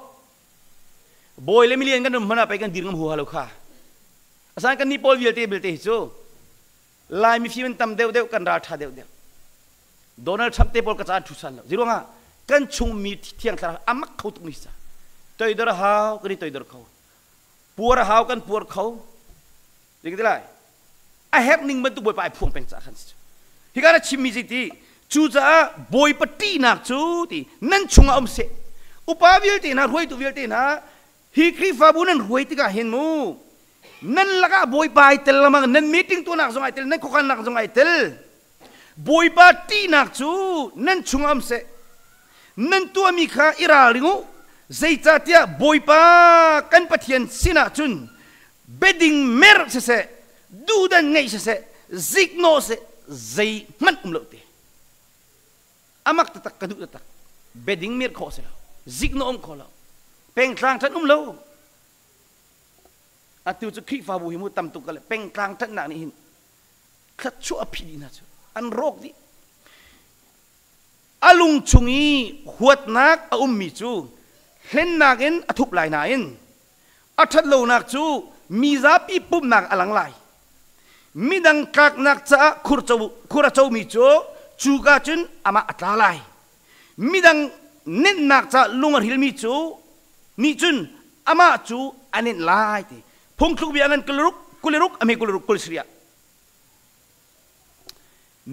Bawi le milian kan um hmanh ah pei kan dir ngam huha lo kha asan kan nih pawl vialte belte hi cu Lai mifim an tam deuhdeuh kan ral ṭha deuhdeuh. Donald Trump te pawl ka caan ṭhu san lo. Ziruangah kan chung mi thiang thlarau amak kho tuk mi sa. Toidor hau kan i toidor kho. Puar hau kan puar kho. Ding ti lai. A herh ning bantuk Bawipa ai phuang peng ca khan si. Hika na chimmi si ti cucaah Bawipa ṭihnak cu ti nan chungah um seh. Upa vialte hna hruaitu vialte hna hi Khrihfabu nan hruai tikah hin mu nan lakah Bawipa ai tel lengmang nan meeting tuahnak zong ai tel nan khuakhannak zong ai tel Bawipa ṭihnak cu nan chungah um seh nan tuahmi kha i ralring u zeicahtiah Bawipa kan Pathian sinah cun biading mer siseh duhdan ngeih siseh ziknawh seh zeihmanh um lo te amak taktak ka duh taktak biading mer khawh si lo ziknawh um kho lo pengtlang ṭhan um lo Atu cu Khrihfabu hi mu tam tuk le pengtlang ṭanhnak nih hin thluachuah a phih dih hna cu an rawk dih. A lung chung i huatnak a ummi cu hlennak in a thup lai nain a ṭhatlonak cu mi zapi pumhnak a lang lai. Midang tlaknak caah khur a comi cu cuka cun amah a tla lai. Midang nenhnak caah lung a hrilmi cu nih cun amah cu a nenh lai ti phungthluk bia ngan kuliruk kuliruk a hme kuliruk kul siria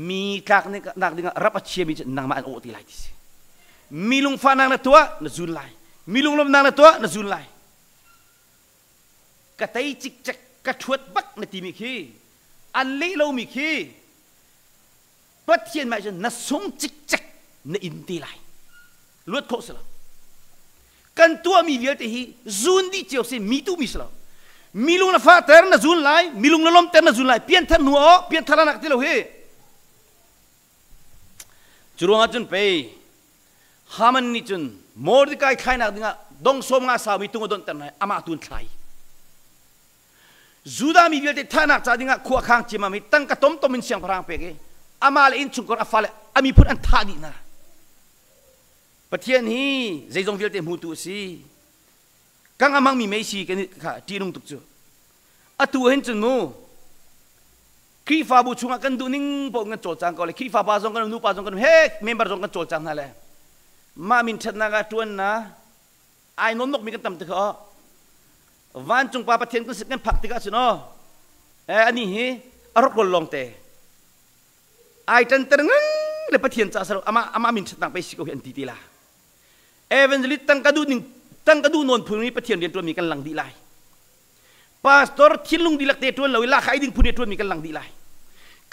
mi tlak nak dingah rap a chiami cu nangmah an awh ti lai ti si mi lungfahnak na tuah na zun lai mi lunglawmhnak na tuah na zun lai ka tei cikcek ka ṭhuat bak na timi khi an leh lomi khi Pathian mah cun na sung cikcek na in ti lai. Luat khawh si lo. Kan tuahmi vialte hi zun dih cio si, mi tu mi si lo. Mi lung na fahter na zun lai, mi lung na lawmhter na zun lai. Pianthar hnu ah pianthar anak ti lo hi. Cu ruangah cun pei Haman nih cun Mordecai thlainak dingah dong sawm nga saumi tung a donhter hna i amah tu an thlai. Judah mi vialte thahnak ca dingah khua khang ciammam i tangka tomtom in siangpahrang pek i amah le innchungkhar a fale a miphun an thah dih hna. Pathian hi zeizong vialte hmutu a si. Kang a hmangmi mei si kan kha ṭihnung tuk cu. Atu hin cun mu Khrihfabu chungah kan duh ning paoh kan cawlcang ko le Khrihfa pa zong kan um, nupa zong kan um, he member zong kan cawlcang hna le mah min ṭhatnak ah ṭuan na ai nawnnokmi kan tam tik ah vancung pa Pathian kan kan phak tikah cun aw ani hi a rokrol lawngte ai ṭanter ngang le Pathian ca saro amah amah min ṭhatnak pei si ko hi an ti ti la. Evangelist tangka duh ning tangka duh nawn phun i Pathian rian ṭuanmi kan lang dih lai. Pastor thinlung dihlak te ṭuan lo i lahkhah ei ding phun i ṭuanmi kan lang dih lai.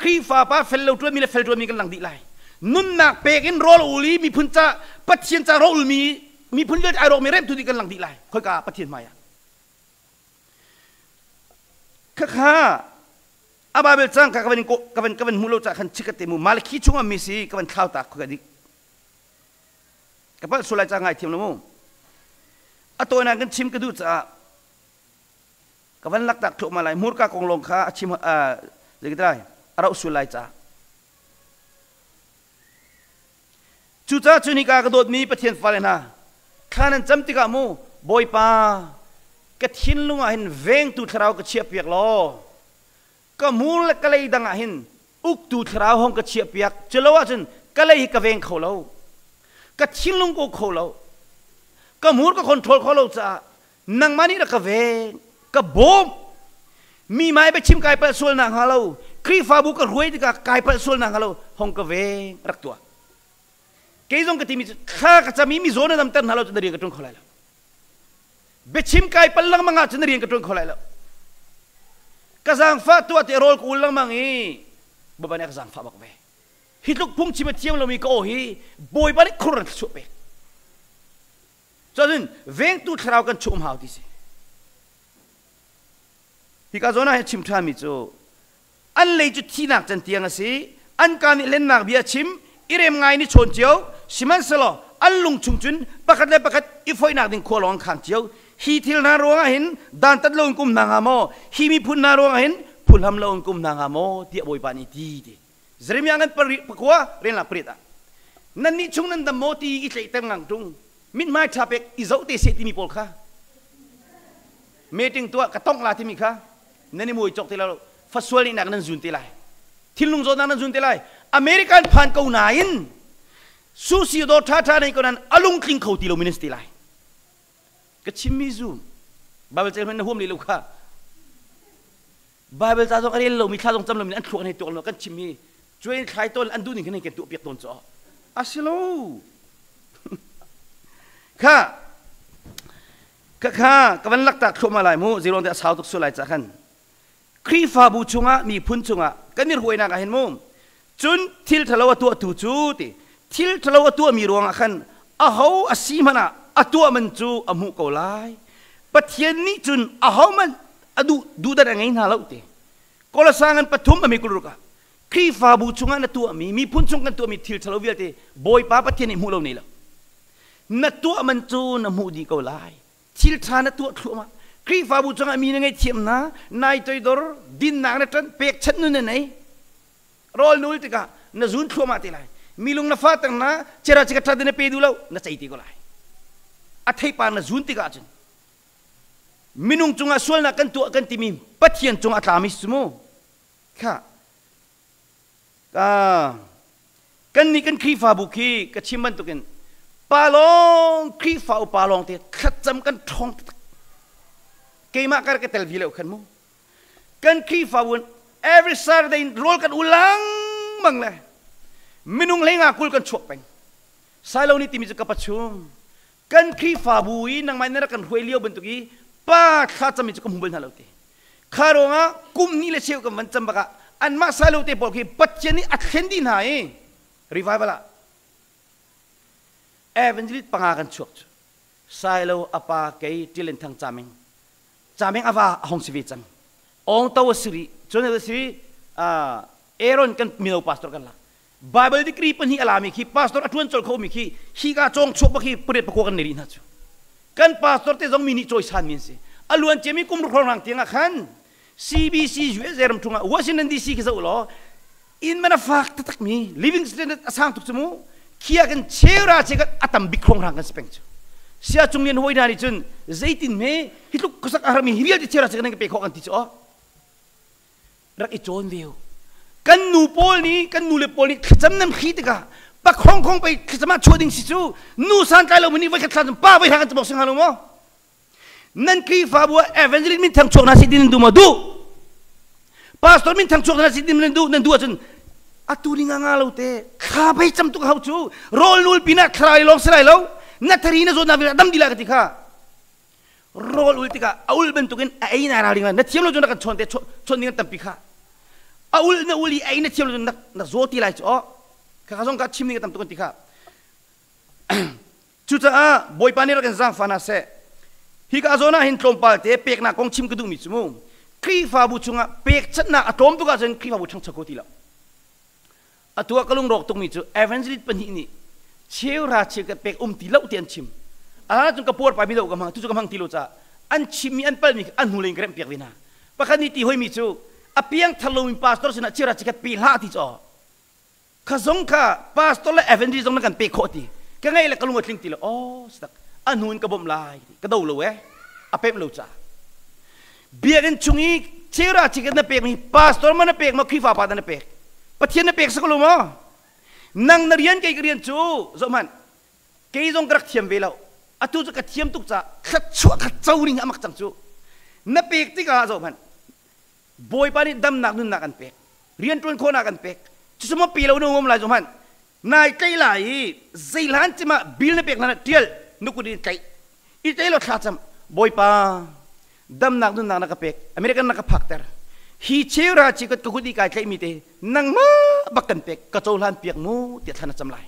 Khrihfa pa fel lo ṭuanmi le fel ṭuanmi kan lang dih lai. Nunnak pek in rawl ul i miphun ca Pathian ca rawl ulmi miphun vialte ai rawkmi remtu dih kan lang dih lai. Khoika Pathian hmai ah. Khakha a Bible cang ka ka van ka van ka van hmu lo ca khan chikat te mu Malakhi chungah mi si ka van thlau ta khoika dik. Ka palh sual lai ca ngai thiam lo mu. A tawinak kan chim ka duh caah ka van laktak thluahmah lai. Hmurka kong lawng kha a chim zeikitai a rauh sual lai caah. Cucaah cu nika ka dawtmi Pathian fale hna, thla nan cam tikah mu Bawipa ka thinlung ah hin vengtu thlarau ka chiahpiak law ka hmur le ka lei dang ah hin uktu thlarau hong ka chiahpiak. Culo ahcun ka lei hi ka veng kho lo, ka thinlung ka uk kho lo, ka hmur ka control kho lo caah nangmah nih rak ka veng, ka bawm. Mi mai biachim kai palh sual nak hnga lo, Khrihfabu ka hruai tikah kai palh sual nak hnga lo, hong ka veng rak tuah. Kei zong ka timi cu thla ka cam i mizaw na damter hna lo cun na rian ka ṭuan kho lai lo. Biachim kai pal lengmang ahcun na rian ka ṭuan kho lai lo. Ka zaangfah tuah te rawl ka ul lengmang i Bawipa nih a ka zaangfah bak ve. Hi tluk phungchim a thiam lomi ka aw hi Bawipa nih khur an thluachuah pek. Cun vengtu thlarau kan chuh um hau ti si. Hika zawn ah hin chim ṭhanmi cu an lei cu thihnak can tiang a si, an ka nih hlennak bia a chim, i rem ngai in i chawn cio, sihmanhsehlaw an lung chung cun pakhat le pakhat i foihnak ding khua lawng an khang cio. Hi thil hna ruangah hin dantat loin ka um hna hnga maw? Hi miphun hna ruangah hin phuhlam loin ka um hna hnga maw? tiah Bawipa nih a ti ti. Jeremiah ngan pariat pakua renlak pariat ah nannih chung nan dam maw ti i tlaihter ngang ṭung mithmai ṭha pek i zoh te seh timi pawl kha meeting tuah ka tongh la timi kha nan i muai cawk te lo fasual nih nak nan zun te lai thinlung zawtnak nan zun te lai. American phan ko nain susi dawr ṭha ṭha nei ko nan alung tling kho ti lo mi nan si te lai. Ka chimmi zum Bible cel hmanh na huam leh lo kha. Bible ca zong a rel lomi, thla zong cam lomi an thluak an hei tuak lo kan chim hi cuai thlai tawn an duh ning khan kan tuah piak tawn cu a si lo. Kha kha kha ka van laktak thluahmah lai mu zeiruang te a sau tuk sual lai ca khan Khrihfabu chungah miphun chungah kan i ruainak ah hin mu cun thil ṭhalo a tuahtu cu ti thil ṭhalo a tuahmi ruangah khan aho a si hmanh ah a tuah man cu a hmuh ko lai. Pathian nih cun ahohmanh a duh duhdan a ngei hna lo ti. Kolasa ngan 3 a mi 26 ah Khrihfabu chungah na tuahmi miphun chung kan tuahmi thil ṭhalo vialte Bawipa Pathian nih hmuh lo nei lo. Na tuah man cu na hmuh dih ko lai. Thil ṭha na tuah thluahmah. Khrihfabu chungah mi na ngaihthiam hna, nai toidor, dinnak na ṭanh, pekchanh nun na nei. Rawl nul tikah na zun thluahmah te lai. Mi lung na fahter na cera chika ṭha na pe duh lo, na cei te ko lai. A theipar na zun tikah cun minung cungah sualnak kan tuah kan timi Pathian cungah a tlami si mu. Kha kan nih kan Khrihfabu khi ka chim bantukin pa lawng Khrihfa upa lawng te thlacam kan ṭhawng taktak. Keimah kar ka tel vi lo khan mu. Kan Khrihfabu every Saturday rawl kan ulang mang le minung hlei nga 20 kan chuak peng. Sailo nih timi cu ka pachung. Kan Khrihfabu i nangmah na rak kan hruai lio bantuk i pa thlacam mi cu ka hmu bal hna lo ti. Kha ruangah kum hnih le cheu kan van cam bakah anmah sailo te pawl khi Pathian nih a thlen dih hna i revival ah. Evangelist panga kan chuak cu. Sailo apa kei Tilen Thang Cameng. Cameng ava a hong si ve cang. Ong to a si rih. Cun a si Aaron kan mino pastor kan lak. Bible degree pahnih a lami khi pastor a ṭuan colh khomi khi hi ka cawng chuak bak hi pariat pakua kan nei rih hna cu. Kan pastor te zong mi nih cawisan mi an si. A luan ciami kum ruk rang tiang ah khan CBC USA ram chung ah Washington DC khi zoh law inn man a fak taktak mi living standard a sang tuk cu mu khia kan cheura che kan a tam bik hrawng kan si peng cu. Sia cung lian hawi hna nih cun zeitin hme hi tluk khuasak a harmi hi vialte cheura che kan ka pe khawh kan ti cu aw. Rak i cawn ve u. Kan nu pawl nih, kan nu le pawl nih thlacam nan hri tikah pakhong khong pei thlacam ah chuah ding si cu nu santlai lo nih voikhat thla pa voi kan chabok sing lo maw? Nan Khrihfabu ah evangelist min thang chuak na si din nan duh maw? Duh. Pastor min thang chuak na si din nan duh nan duh ahcun atu ni nga nga lo te thla bei cam tuk hau cu rawl nul pinah thlarau lawng si lai lo na thari na zawt na dam di lai ka ti kha. Rawl ul tikah a ul bantukin a ei na ralring na thiam lo cun na kan chawn te chawn ding an tampi kha. A ul na ul i ei na thiam lo cun na zaw ti lai cu aw. Kha kha zong ka chim ding a tam tuk an ti kha. Cucaah Bawipa nih rak in zaangfah hna seh. Hi ka zawn ah hin tlawmpal te peknak kong chim ka duhmi cu mu. Khrihfabu chungah pekchanhnak a tlawm tuk ahcun Khrihfabu ṭhangcho kho ti lo. Atu ah ka lungrawk tukmi cu evangelist pahnih nih cheuhra cheukhat pek um ti lo ti an chim. A hlan ahcun ka puarpai mi lo ka hmang, tu cu ka hmang ti lo caah an chimmi an palmi an hnulei in ka remhpiak ve hna. Pakhat nih ti hoimi cu a piangthar lomi pastor sinah cheuhra cheukhat pe hlah ti cu aw. Kha zong kha pastor le evangelist zong na kan pek khawh ti. Ka ngaih le ka lung a tling ti lo. Aw, sitak a hnu in ka bawmh lai ti. Ka do lo eh. A pemh lo caah. Biakinn chung i cheuhra cheukhat na pekmi pastor ma na pek maw Khrihfa pa dah na pek? Pathian na pek si ko lo maw? Nang na rian kei ka rian cu zohhmanh kei zong ka rak thiam ve lo. Atu cu ka thiam tuk caah thluachuah kha co ning a mak cang cu. Na pek tikah zohhmanh Bawipa nih damnak nunnak an pek. Rianṭuan khawhnak an pek. Cucu maw pe lo na um lai zohhmanh nai tlaih lai i zeihlan cim ah bil na pek hlan ah ṭial na kut in tlaih i tlaih law thlacam Bawipa damnak nunnak na ka pek American na ka phakter hi cheura chi ka kut i kai tlaihmi te nangmah bak kan pek ka cohlan piak mu tiah thla na cam lai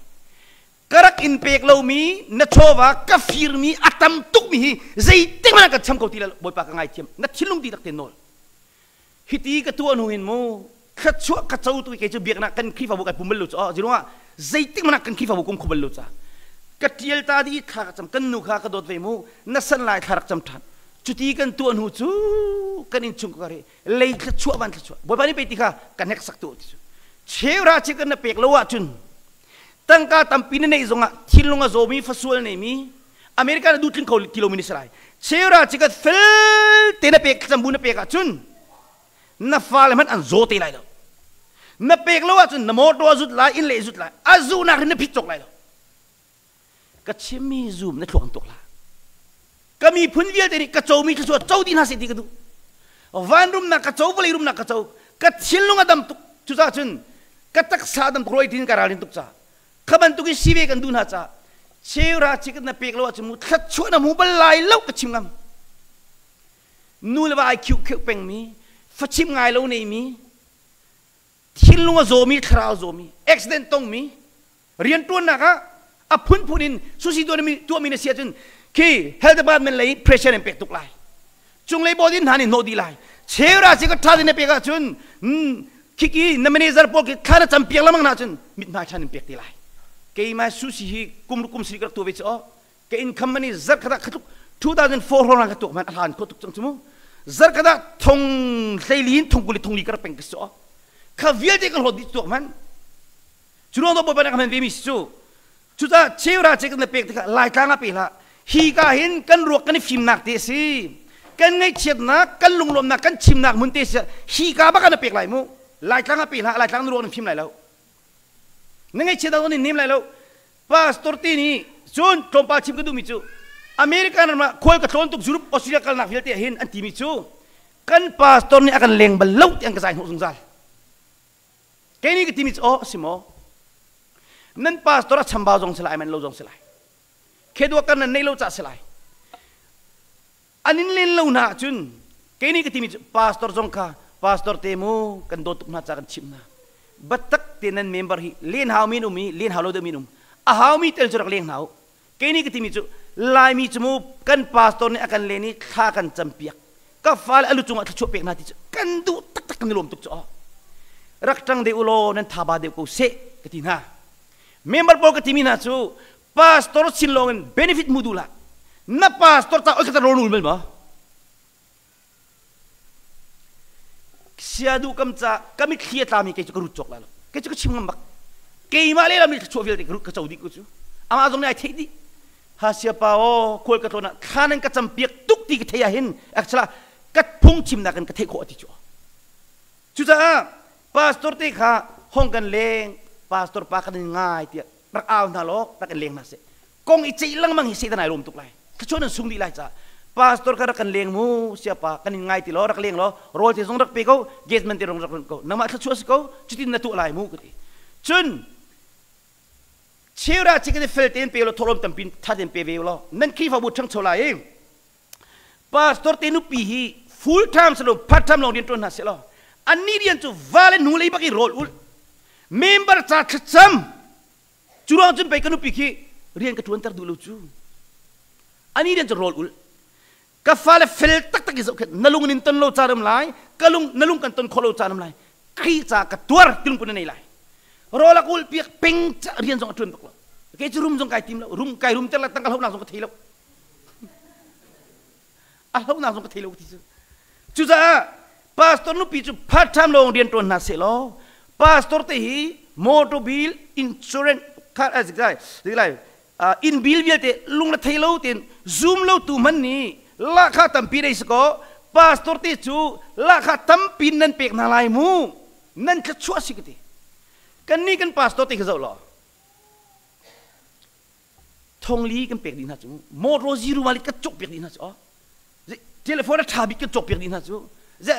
ka rak in pek lomi na chawva ka firmi a tam tukmi hi zeitik hmanh ah kan cham ko ti lo Bawipa ka ngaithiam na thinlung dihlak te nawl hiti ka tuah hnu hin mu thluachuah ka co tu kei cu biaknak kan Khrihfabu kai pum bal lo cu ziruangah zeitik hmanh ah kan Khrihfabu kum kho bal lo ca ka tial ta di thla ka cam kan nu kha ka dawt ve mu na san lai thla rak cam than cuti kan tuah hnu cu kan in chung ka ri lei thluachuah van thluachuah bawipa nih pei ti kha ka nek sak tu ti cu cheura che kan na pek lo ahcun tangka tampi na neih zongah thinlung a zawmi fasual neimi America na duh tling kho ti lomi na si lai cheura che ka fel te na pek thlacam bu na pek ahcun na fale hmanh an zaw te lai lo na pek lo ahcun na motor a zut lai inn le zut lai a zuhnak in na phit cawk lai lo ka chimmi zum na thluak an tuk la ka miphun vialte nih ka comi thluachuah co dih hna seh ti ka duh van rumnak ka co vawlei rumnak ka co ka thinlung a dam tuk cucaah cun ka taksa a dam tuk roi tin ka ralrin tuk ca kha bantuk in si ve kan duh hna ca cheura chik na pek lo ahcun mu thluachuah na hmu bal lai lo ka chim ngam nu le va ai khiu kheuh pengmi fachim ngai lo neimi thinlung a zawmi thlarau zawmi accident tongmi riantuannak ah a phunphun in susi tuahmi tuahmi na si ahcun khi health department lei pressure in pek tuk lai cunglei body hna nih hnawh dih lai cheura si ka tha na pek ahcun khiki na manager pawl khi thla na cam piak lamang na ahcun mithmai than in pek ti lai keimah susi hi kum kum sri ka rak tuah ve cu aw ka income mani zarkhat ah khatluk 2004 hrawng ka tuak man a hlan kho tuk cang cu mu zarkhat ah thong hleili in thong kuli thongli ka rak peng ka si kha vialte ka hlawt dih tuak man cu ruang to bawipa nih ka hman ve mi si cu cucaah cheura che kan pek tikah laitlang ah pe hlah hi ka hin kan ruak kan i fimnak te si kan ngaihchiatnak kan lunglawmnak kan chimnak hmun te si hi ka bak na pek lai mu laitlang ah pe hlah laitlang na ruak na fim lai lo na ngaihchiat ah nin nem lai lo Pastor te nih cun tlawmpal chim ka duhmi cu American ram ah khual ka tlawn tuk Europe Australia kalnak vialte ah hin an timi cu kan pastor nih a kan leng bal lo ti an ka zai hnawh zungzal. Kei nih ka timi cu aw a si maw? Nan pastor a chambau zong si lai man lo zong si lai. Khedua kan nan neih lo cah si lai. An in len lo hna ahcun kei nih ka timi cu pastor zong kha pastor te mu kan dawt tuk hna ca kan chimh hna. Biatak te nan member hi len hau mi an um i len hau lo deuh mi an um. A hau mi tel cu rak leng hna u. Kei nih ka timi cu Laimi cu mu kan pastor nih a kan len i thla kan campiak. Ka fale a lu cungah thluachuah pek hna ti cu kan duh taktak kan i lawm tuk cu aw. Rak ṭang deuh u law nan thaba deuh ko seh ka ti hna. Member pawl ka timi hna cu pastor sin lawng in benefit mu duh hlah. Na pastor ca oi kha ta rawl ul bal maw? Sia duh kam ca ka mitthli a tlami kei cu ka rut cawk lai lo. Kei cu ka chim ngam bak. Keimah lehlam nih thluachuah vialte ka rut ka co dih ko cu. Amah zong nih ai theih dih. Ha siapa aw khual ka tlawn ah thla nan ka campiak tuk ti ka theih ah hin actually ka phungchimnak in ka theih khawh a ti cu. Cucaah pastor te kha hong kan leng pastor pa kan in ngai tiah rak au hna law rak in leng hna seh. Kong i ceih lengmang hi Satan ai lawm tuk lai. Thluachuah nan sung dih lai caah pastor kha rak kan leng mu siapa kan in ngai ti law rak leng law rawl te zong rak pe ko gate man te rong rak run ko nangmah thluachuah si ko cutin na tuah lai mu ka ti. Cun cheura chicken fel tein pe law thawhlawm tampi tha tein pe ve law nan Khrihfabu ṭhangcho lai i pastor te nupi hi full time silo part time lawng rian ṭuan hna seh law annih rian cu va le nu lei bak i rawl ul member ca thlacam Cu ruang cun pei ka nupi khi rian ka ṭuanter duh lo cu. Ani rian cu rawl ul. Ka fale fel taktak i zohkhenh na lung in ton lo caan um lai, ka lung na lung kan ton khawh lo caan um lai. Khrih ca ka tuar ti lungput na nei lai. Rawl a ka ulh piak peng ca rian zong a ṭuan bak lo. Kei cu rum zong kai tim lo, rum kai rum ter la tangka hlohnak zong ka thei lo. A hlohnak zong ka thei lo ti cu. Cucaah pastor nupi cu part time lawng rian ṭuan hna seh law pastor te hi motor bill insurance car lai lai inn bill vialte lung le thei lo tein zoom lo tu hman nih lahkhah tampi nei si kaw pastor te cu lahkhah tampi nan pek hna lai mu nan thluachuah si ka ti kan nih kan pastor te khi zoh law Thongli kan pek dih hna cu motor zero mali kan cawk piak dih hna cu aw telephone a ṭha bik kan cawk piak dih hna cu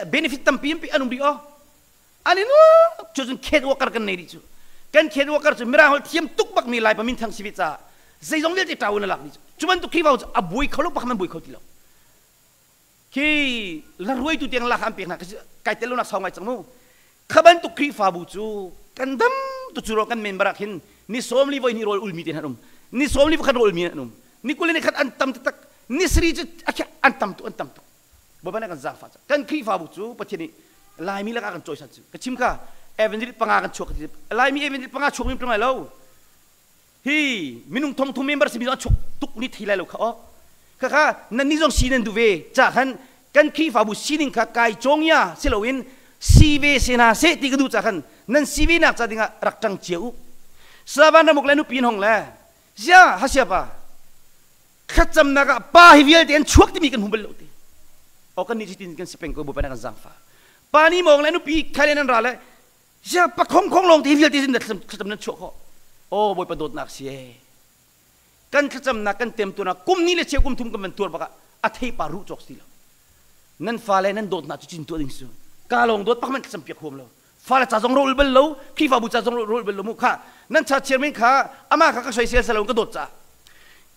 benefit tampi an an um rih aw an in cu cun khet worker kan nei dih cu kan khet worker cu mirang holh thiam tuk bak mi lai pa min thang si ve caah zeizong vialte ṭau in a lak dih cu cu bantuk Khrihfa cu a buai kho lo bak man buai kho ti lo khi la ruaitu tiang lak an pek hna kai tel lo nak sau ngai cang mu Kha bantuk Khrihfabu cu kan dam tu cu kan member ah khin ni 40 voi hnih rawl ulmi te an um ni 40 pakhat rawl ulmi an um ni 20 ni khat an tam taktak ni sari cu an tam tuk an tam tuk Bawipa nih kan zaangfah kan Khrihfabu cu Pathian nih Laimi lakah kan cawisan cu ka chim kha evangelist panga kan chuak Laimi evangelist panga chuak mi ṭung lai lo hi minung thong thum member simi zong a chuak tuk ni thei lai lo kha aw kha kha nan nih zong si nan duh ve ca khan kan Khrihfabu sining kha kai cawngya si loin si ve se hna seh ti ka duh ca khan nan si ve nak ca dingah rak ṭang cia u Savan ramuk le nupi hong le zia hasia pa thlacamnak ah pa hi vialte an chuak timi kan hmu bal lo ti o kan nih cutin kan si peng ko Bawipa na kan zaangfah pa ni mawng le nupi Thailand an ra le Ziah pakhong khong lawng te vialte in thlacam nan chuah khawh. Aw Bawipa dawtnak si ee. Kan thlacamnak kan temtuarnak kum ni le cheu kum thum kan van tuar bakah a theipa ruh cawk si lo. Nan fale nan dawtnak cu cin tuah ding su. Ka lawng dawt pak man thlacam piak huam lo. Fale ca zong rol bal lo, Khrihfabu ca zong rol bal lo mu kha. Nan cha chairman kha amah kha ka soisel salo ka dawt ca.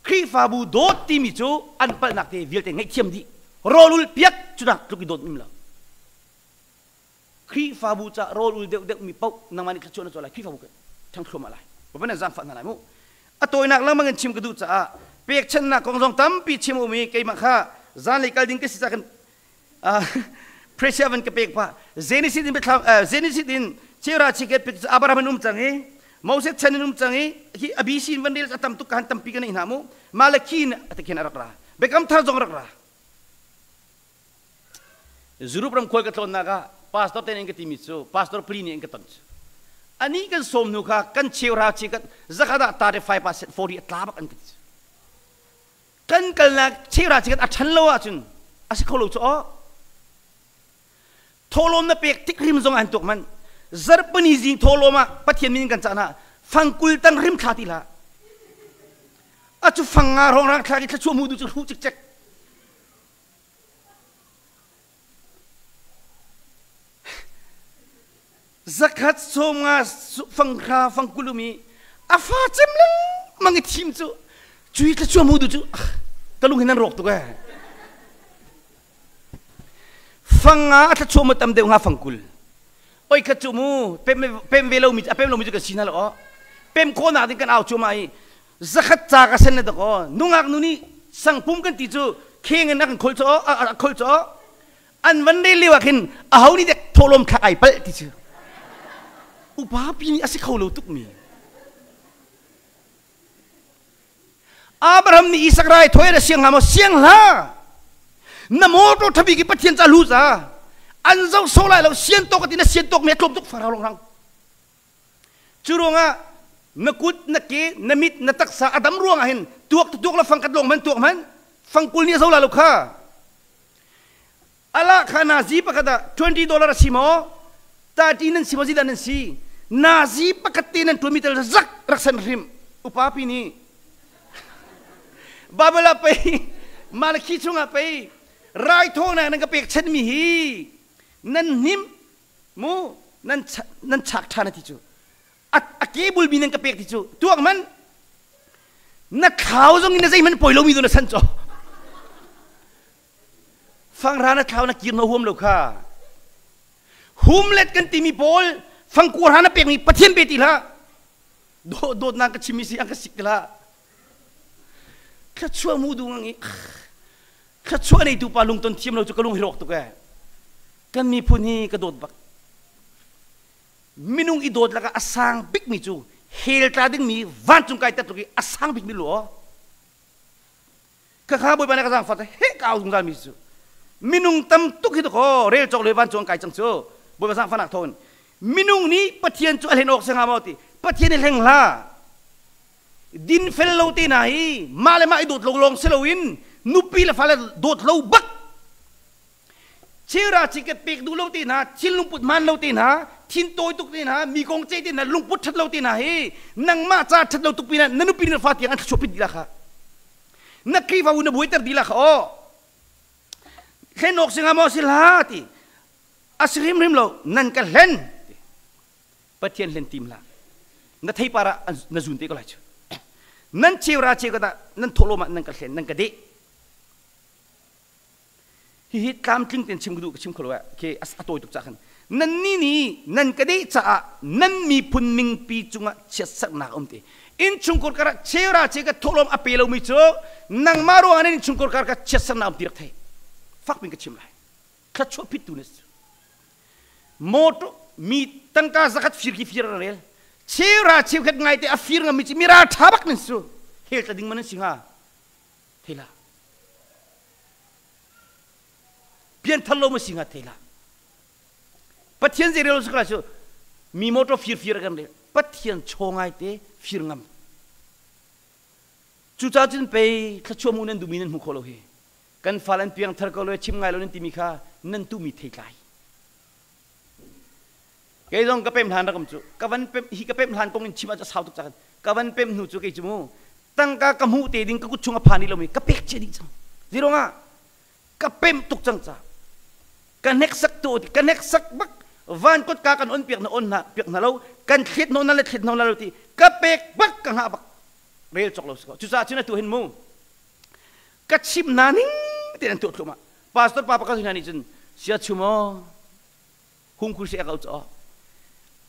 Khrihfabu dawt timi cu an palhnak te vialte ngaihthiam dih. Rawlul piak cunak tluk i dawt nim lo. Khrihfabu ca rawl ul deuhdeuh mi paoh nangmah nih thluachuah na caw lai Khrihfabu ka ṭhang thluahmah lai Bawipa nih zaangfah hna lai mu a tawinak lengmang in chim ka duh caah pekchanhnak kong zong tampi chim um i keimah kha zanlei kal ding ka si caah kan pressure van ka pek pah Genesis in biathlam Genesis in Chera chiket pek Abraham in um cang i Moses chan in um cang i hi ABC in van rel a tam tuk ka han tampi ka nei hna mu Malaki in atakhin a rak ra Biakam thar zong rak ra Zurup ram khual ka tlawnnak ah pastor te nih an ka timi cu pastor pali nih an ka ton cu. Ani kan sawm hnu kha kan cheuhra chi kan zakhat ah 35% 40 a tla bak an ka ti. Kan kalnak cheuhra chi kan a ṭhan lo ahcun a si kho lo cu aw. Thawhlawm na pek tik hrim zong an tuak man. Zarhpini zing thawhlawm ah Pathian min kan cah hna fangkul tang hrim thla ti hlah. A cu fang nga hrawng rang thlak i thlachuah mu du cu hruh cikcek. Zakhat sawmnga fanghra fangkul um i a fa cem lengmang i thim cu cui thlachuah mu tu cu ka lung hin nan rawk tuk ee. Fang nga a thlachuah mu tam deuh hnga fangkul. Oi khat cu mu pem ve lo mi a pem lo mi cu kan si hna lo aw. Pem khawhnak ding kan au cuahmah i. Zakhat ca ka sen le dakaw nungak nu nih sangpum kan ti cu kheng in a kan khol cu a khol cu an van rel lio ah khin aho nih dek thawhlawm thlak ai palh ti cu upa pi nih a si kho lo tuk mi. Abraham nih Isak rai thawi na siang hlah maw? Siang hlah. Na motor thabik i Pathian ca lu ca an zoh so lai lo sian tawk ti na sian tawk mi a tlawm tuk farau long rang. Cu ruangah na kut na ke na mit na taksa a dam ruangah hin tuak tuak la fangkat long man tuak man fangkul nih a zo la lo kha. Ala kha nazi pakhat ah $20 a si maw? 30 nan si maw zidah nan si? Nazi pakhat te nan tuanmi tel zak rak san hrim. Upa pi nih Bible ah pei Malakhi chungah pei raithawinak nan ka pekchanmi hi nan hnim mu nan nan chak ṭhan a ti cu a ke bulmi nan ka pek ti cu tuak man na thlau zong in na zeihmanh poi lomi tu na san caw Fangra na thlau na kir na huam lo kha. Humlet kan timi pawl fangkuar ha na pekmi Pathian pe ti hlah. Dawtnak ka chimmi si an ka sik ti hlah. Thluachuah mu du ngang i thluachuah neitu pa lungton thiam lo cu ka lung hi rawk tuk ee. Kan miphun hi ka dawt bak. Minung i dawt lakah a sang bikmi cu hell tla dingmi vancung kai tat tluk i a sang bikmi lu aw. Khakha Bawipa nih ka zaangfah he ka au zungzal mi cu minung tam tuk hi dakaw rel cawk le vancung an kai cang cu Bawipa zaangfahnak thawngin minung nih Pathian cu a hlen awk si hnga maw ti Pathian i hleng hlah din fel lo te hna hi mah le mah i dawt lo lawng si loin nupi le fale dawt lo bak Chira chiket pek duh lo te hna, thil lungput hmaan lo te hna, thin tawi tuk te hna, mi kong ceih te hna, lungput ṭhat lo te hna hi nangmah ca ṭhat lo tuk pinah na nupi na fa tiang an thluachuah pit dih la kha. Na Khrihfabu na buaiter dih la kha aw. Hlen awk si hnga maw si hlah ti. A si hrimhrim lo, nan ka hlen. Pathian hlen tim hlah. Na theipar ah na zun te ko lai cu. Nan cheura cheu ka dah nan thawhlawm ah nan ka hlen, nan ka deh. Hihi tlamtling tein chim ka duh ka chim kho lo khi a tawi tuk cah khan nannih nih nan ka deh caah nan miphun ningpi cungah chiatserhnak a um ti. Innchungkhar kar ah chera che ka thawhlawm a pe lomi cu nangmah ruangah nan innchungkhar kar ka chiatserhnak a um ti rak thei. Fak pin ka chim lai. Thluachuah phittu na si. Motor mi tangka zakhat fir khi fir a rel. Chera cheukhat ngai te a fir ngami cu mira ṭha bak nan su. Hel tla ding man nan si hnga. Thei hlah. Pianthar lo ma si hnga thei hlah. Pathian zei rel lo si mi motor fir fir kan rel. Pathian chaw ngai te fir ngam. Cucaah cun pei thluachuah mu nan duhmi nan hmu kho lo hi. Kan fal an piang thar ko lo chim ngai lo nan timi kha nan tuhmi theitlai. Kei zong ka pem hlan rakam cu ka van pem hi ka pem hlan kong in chim ah sau tuk cang ka van pem hnu cu kei cu mu tangka ka hmuh te ding ka kut chung a phan lomi ka pek cia dih cang zirong ka pem tuk cang ca ka hneksak tu ka hneksak bak van kot ka kan on piak na on na piak na lo kan thlet no na le thlet no na lo ti ka pek bak ka ngah bak rel chok lo si ko cucaah cun atu hin mu ka chim na ning te an tuah thlum pastor pa pakhat hna nih cun sia chum aw hung khu se ka cho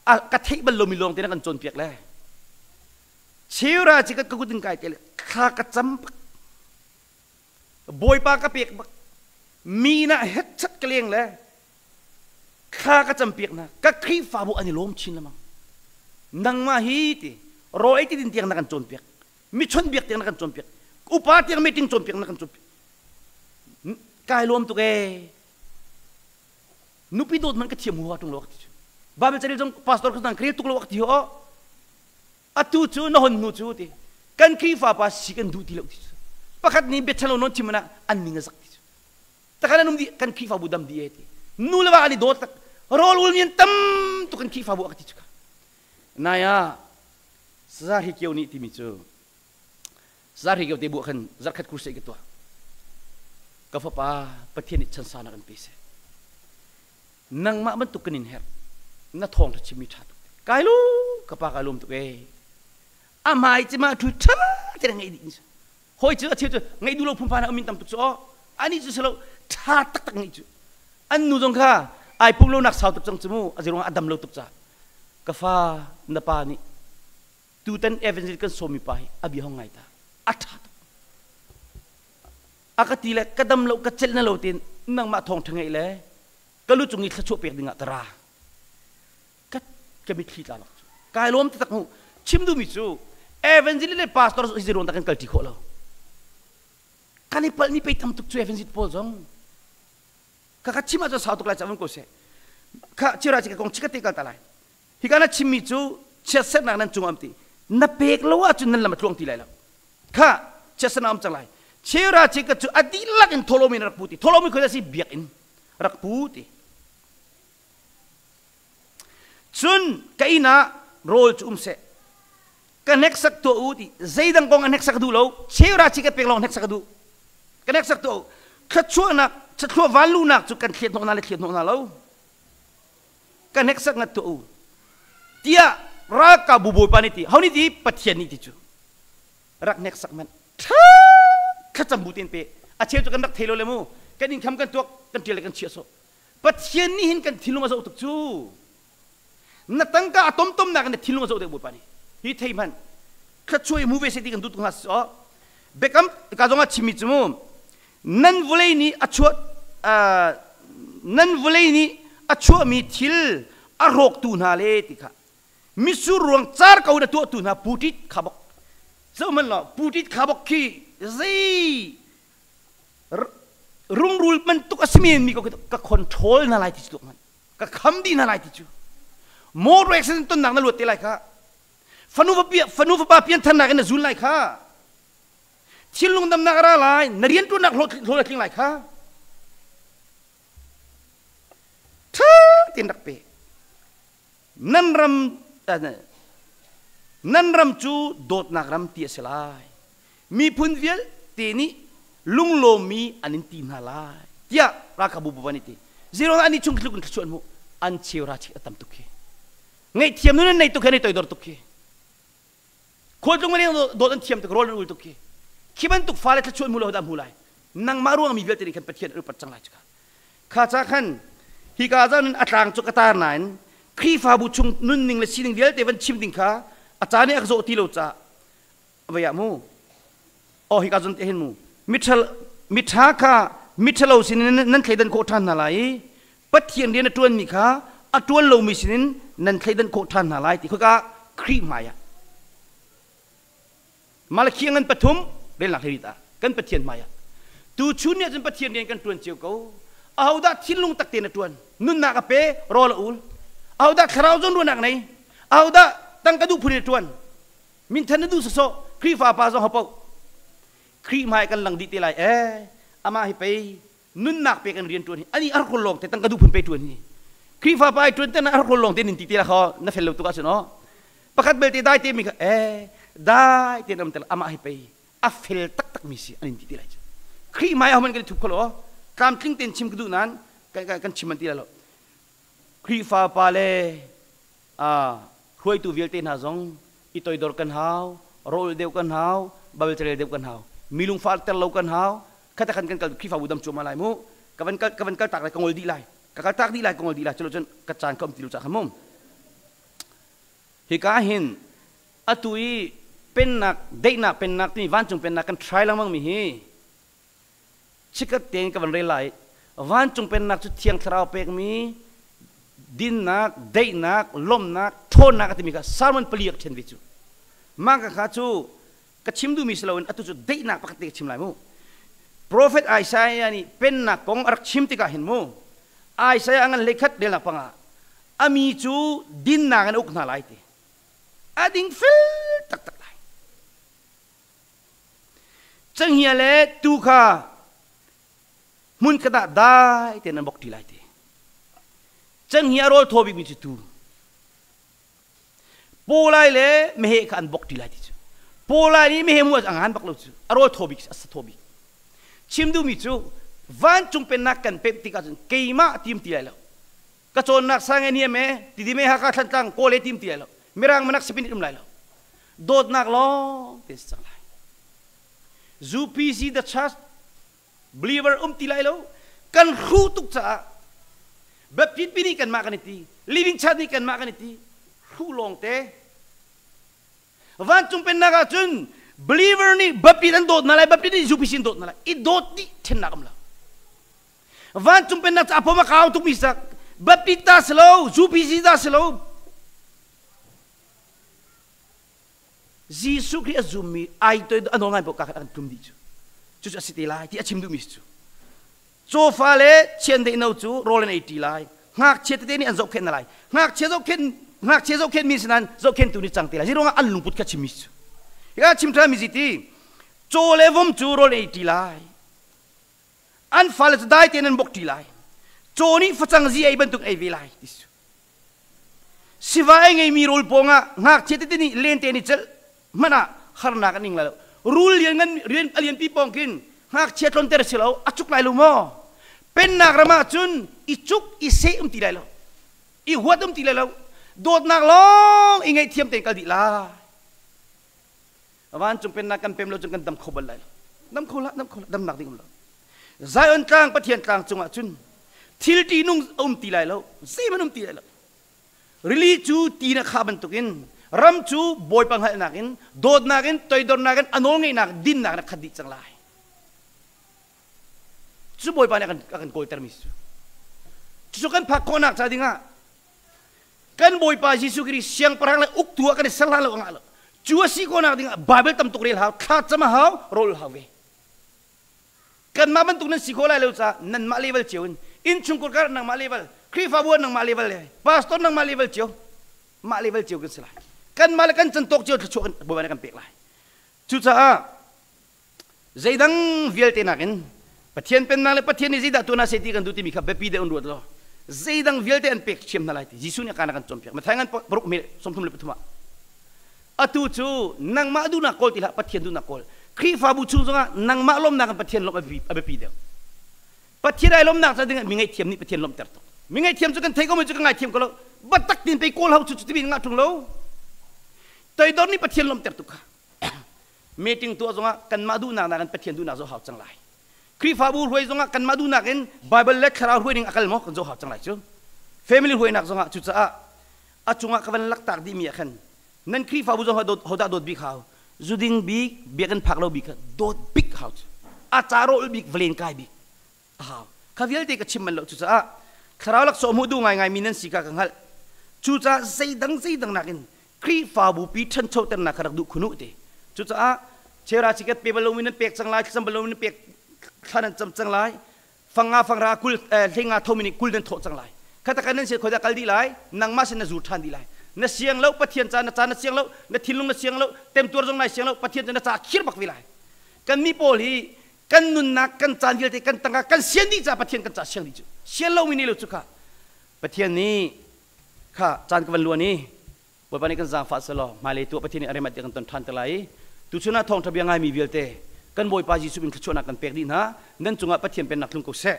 a ka theih bal lomi lawng te na kan cawnpiak le cheura chi ka ka kutin kai te le thla ka cam bak bawipa ka pek bak mi na het chat ka leng le thla ka cam piak na ka Khrihfabu an i lawm chin lamang nangmah hi ti rawl ei ti din tiang na kan cawnpiak mi chonbiak tiang na kan cawnpiak upa tiang meeting cawnpiak na kan cawnpiak kai lawm tuk ee Nupi dawt man ka thiam huha ṭung lo ti cu. Bible carel zong pastor ka rel tuk lo ti ho. Atu cu na hon hnu cu ti. Kan Khrihfa pa si kan duh ti lo ti cu. Pakhat nih bia ṭhalo non chim ah an ning a zak ti cu. Takhan an um di kan Khrihfabu dam di e ti. Nu le va an i dawt tak. Rawl ul mi an tam tuk kan Khrihfabu a ka ti cu ka. Nai ah Sazar hi kio nih timi cu Sazar hi kio te bu khan zarkhat crusade ka tuah. Ka fapa Pathian nih chan na kan pe seh. Nangmah bantuk kan in herh. Na thawng ṭha chimmi ṭha tuk. Kai lu ka pa kai lawm tuk ee. A hmai ci ma ṭhu ṭha te ngeih dih ni. Hawi cu a cheu cu ngeih duh lo phunphan ah min tam tuk cu aw. Ani cu silo ṭha taktak ngeih cu. An nu zong kha ai pum lo nak sau tuk cang cu mu. A ziruang a dam lo tuk ca. Ka fa na pa nih Tutan evangelist kan sawmi pa hi a bia hong ngai ta. A ṭha tuk. A ka ti le ka dam lo ka celh na lo tin nangmah thawngṭha ngeih le ka lu cung i thluachuah pek dingah ka ra. Ka ka mitthli tla bak cu. Kai lawm taktak mu. Chim duhmi cu evangelist le pastor hi zeiruang dah kan kalṭi khawh lo. Kan i palhmi pei tam tuk cu evangelist pawl zong. Kha ka chim ahcun sau tuk lai ca vun ko seh. Kha chira chi ka kong chikate kal ta lai. Hika na chimmi cu chiatsernak nan cung am ti. Na pek lo ahcun nan lam a tluang ti lai lo. Kha chiatsernak um cang lai. Chira chi ka cu a dihlak in thawlomi na rak pu ti. Thawlomi khoi si biakinn rak pu ti. Cun ka inn ah rawl cu um seh. Ka hneksak tuah u ti. Zeidang kong a hneksak duh lo. Cheuhra chi ka pek lawng hneksak duh. Ka hneksak tuah u. Thluachuahnak, thluachuah vanluhnak cu kan thliat hnawh hna le thliat hnawh hna lo. Ka hneksak ngat tuah u. Tiah ralkapbu bawipa nih ti. Ho nih ti? Pathian nih ti cu. Rak hneksak manh. Ṭha thlacam bu tein pe. A cheu cu kan rak thei lo le mu. Kan income kan tuak, kan ṭial le kan chiah sawh. Pathian nih hin kan thinlung a zoh tuk cu. Na tangka a tomtom nak in na thinlung a zoh deuh Bawipa nih. Hi thei hmanh. Thluachuah i mu ve seh ti kan duh tuk hna so. Biakam ka zong ah chimmi cu mu nan vawlei nih a chuah nan vawlei nih a chuahmi thil a rawktu hna le ti kha mitsur ruang car ko na tuahtu hna putit kha bok zohhmanh law putit kha bok khi zei rungrul bantuk a simi mi ko ka control na lai ti cu man ka kham dih na lai ti cu motor accident tonnak na luat te lai kha fanu va fanu fapa piantharnak in na zun lai kha thinlung damnak ra lai na riantuannak hlawh tling lai kha tha tin rak pe nan ram nan ram cu dawtnak ram ti a si lai miphun vialte nih lunglawmmi an in ti hna lai tiah ralkapbu bu nih ti zero an i chung tluk in thluachuah an hmuh an cheu ra chik a tam tuk khi ngaihthiam nun an nei tuk khi an i toidor tuk khi khualtlung leng dawt an thiam tuk rawl an ul tuk khi khi bantuk fale thluachuah hmu lo dah hmu lai nangmah ruang mi vialte nih khan Pathian an upat cang lai cu kha ca khan hika zan a tlang cu ka tar nain Khrihfabu chung nunning le sining vialte van chim ding kha a ca nih a ka zawh ti lo caah Vei ah mu. Aw hika zon te hin mu. Miṭhal miṭha kha miṭhalo sinin nan thleidan khawh ṭhan hna lai i Pathian rian a ṭuanmi kha a ṭuan lomi sinin nan thleidan khawh ṭhan hna lai ti khaka Khrih hmai ah. Malakhi ngan pathum relnak hlei ah kan Pathian hmai ah. Tu chun nih cun Pathian rian kan ṭuan cio ko. Ahodah thinlung tak tein a ṭuan? Nunnak a pe, rawl a ul. Ahodah thlarau zawn ruahnak nei? Ahodah tangka duh phun in a ṭuan? Minthan na duh sawsawh Khrihfa pa zong hapoh Khrih hmai kan lang dih te lai ee amah hi pei nunnak pe kan rian tuan hi ani ar khol lawng te tangka duh phun pe tuan hi Khrihfa pa ai tuan te na ar khol lawng te nin ti te la kho na fel lo tuk ahcun aw pakhat belte dai te mi kha ee dai te nam te amah hi pei a fel taktak mi si an in ti te lai cu Khrih hmai ahoman kan i thup kho lo tlamtling ten chim ka duh nan kan chim an ti lai lo Khrihfa pa le hruaitu vialte hna zong i toidor kan hau, rawl deuh kan hau, Bible carel deuh kan hau. Mi lungfah ter lo kan hau. Khata khan kan kal Khrihfabu dam cuahmah lai mu. Ka van kal ka van kal tak lai ka ngol dih lai. Ka kal tak dih lai ka ngol dih lai. Culo cun ka caan ka um ti lo ca kha mu. Hika hin atu i pennak daihnak pennak timi vancung pennak kan try lengmang mi hi Chikkhat tein ka van rel lai. Vancung pennak cu Thiang Thlarau pekmi dinnak, daihnak, lawmhnak, ṭhawnnak a timi kha sermon pali a ka ṭhen ve cu. Mah ka kha cu ka chim duhmi si loin atu cu daihnak pakhat te ka chim lai mu. Prophet Isaiah nih pennak kong a rak chim tikah hin mu, Isaiah a ngan hleikhat relnak pangah a mi cu dinnak in a uk hna lai ti. A ding fel taktak lai. Cenghngia le tuu kha hmunkhat ah dai tein an bok ṭi lai ti. Cenghngia rawl thaw bikmi cu tuu. Pawlai le meheh kha an bok ṭi lai ti cu. Pawlai nih meheh mu a ngan bak lo cu. A rawl thaw bik a sa thaw bik. Chim duhmi cu vancung pennak kan pemh tikah cun keimah tim ti lai lo. Ka cawnnak sang e niam e tidime Hakha Thlantlang Kawl e tim ti lai lo. Mirang manak sipin um lai lo. Dawtnak lawng te si cang lai. UPC the church believer um ti lai lo. Kan hruh tuk caah Baptist pi nih kanmah kan i ti, Living Church nih kanmah kan i ti, hruh lawng te. Vancung pennak ah cun believer nih Baptist an dawt hna lai, Baptist nih UPC an dawt hna lai. I dawt dih ṭhennak um lo. Vancung pennak cu a pom a kau tukmi sak. Baptist ta si lo, UPC ta si lo. Jesuh Khrih a zummi ai toi a nawl ngai paoh ka khat an tlum dih cu. Cucu a si te lai ti a chim duhmi si cu. Cawfa le chiandeih no cu rawl an ei ṭi lai. Ngakchia tete nih an zohkhenh hna lai. Ngakchia zohkhenh ngakchia zohkhenhmi si nain zohkhenhtu nih cang te lai. Zeiruangah an lungput kha chimmi si cu. Hika chim ṭhanmi si ti caw le vom cu rawl an ei ṭi lai. An fale cu dai tein an bok ṭi lai. Caw nih facang zi ei bantuk ei ve lai ti si. Sivai ngeimi rawl pawngah ngakchia tete nih lente an i celh hmanh ah harnak an ing lai lo. Rul lian ngan rian a lianpi pawng khin ngakchia tlonter a si lo, a cuk lai lo maw? Pennak ram ah cun i cuk i seh um ti lai lo. I huat um ti lai lo. Dawtnak lawng i ngaihthiam tein kal dih lai. Vancung pennak kan pem lo cun kan dam kho bal lai lo. Dam kho hlah, dam kho hlah, damnak ding um lo. Zion tlang Pathian tlang cungah cun thil ṭihnung a um ti lai lo, zeihmanh um ti lai lo. Rili cu ti na khah bantukin ram cu Bawipa hngalhnak in, dawtnak in, toidornak in, a nawlngeihnak, dinnak in a khat dih cang lai. Cu Bawipa nih a kan kawltermi cu. Cucu kan phak khawhnak ca dingah kan Bawipa Jesuh Khrih siangpahrang le uktu ah kan i ser hlan lo a ngah lo. Cu a si khawhnak dingah Bible tam tuk rel hau, thla cam a hau, rawl hau ve. Kanmah bantuk nan si khawh lai lo caah nanmah level cio in innchungkhar kar nangmah level, Khrihfabu ah nangmah level le pastor nangmah level cio, mah level cio kan si lai. Kanmah le kan cantawk cio thluachuah kan Bawipa nih kan pek lai. Cucaah Zeidang vialte nakin Pathian pennak le Pathian nih zeidah tuah hna seh ti kan duh timi kha biapi deuh in ruat law zeidang vialte an pek thiam hna lai ti Jesuh nih a kaan a kan cawnpiak. Matthai ngan paruk mel 33 ah. Atu cu nangmah duhnak kawl ti hlah Pathian duhnak kawl. Khrihfabu chung zongah nangmah lawmnak in Pathian lawmh a biapi deuh. Pathian ai lawmnak ca dingah mi ngaihthiam nih Pathian lawmhter tuk. Mi ngaihthiam cu kan thei ko mi cu ka ngaithiam ko lo. Batak tin pei kawl hau cu cuti ngah ṭung lo. Toidor nih Pathian lawmhter tuk kha. Meeting tuah zongah kanmah duhnak nakin Pathian duhnak zoh hau cang lai. Khrihfabu hruai zongah kanmah duhnak in Bible le thlarau hruai ning a kal maw kan zoh hau cang lai cu. Family hruainak zongah cucaah a cungah ka van laktak dihmi ah khan nan Khrihfabu zong hodah dawt bik hau zuding bik biakinn phak lo bik kha dawt bik hau cu a ca rawl bik valen kai bik a hau. Kha vialte ka chim bal lo. Cucaah thlarau laksawng hmuh duh ngaingaimi nan si kha ka hngalh. Cucaah zeidang zeidang nakin Khrihfabu pi ṭhanchoternak kha rak duh khun u ti. Cucaah chera chiket pe bal lomi nan pek cang lai, thlacam bal lomi nan pek thla nan cam cang lai, fangnga fangra kul hleinga thomi nih kul nan thawh cang lai. Khataka nan sian khoidah kal dih lai, nangmah sin na zur ṭhan dih lai. Na siang lo, Pathian ca na ca na siang lo, na thinlung na siang lo, temtuar zong nai siang lo, Pathian cu na ca khir bak ve lai. Kan mi pawl hi kan nunnak kan caan vialte kan tangka kan sian dih caah Pathian kan ca siang dih cu sian lomi nih lo cu kha Pathian nih kha caan ka van luan i Bawipa nih kan zaangfah selaw hmailei tu Pathian nih a remat kan ton ṭhan te lai i tuchun ah thawngṭha bia ngaimi vialte kan Bawipa Jesuh in thluachuahnak kan pek dih hna nan cungah Pathian pennak tlung ko seh.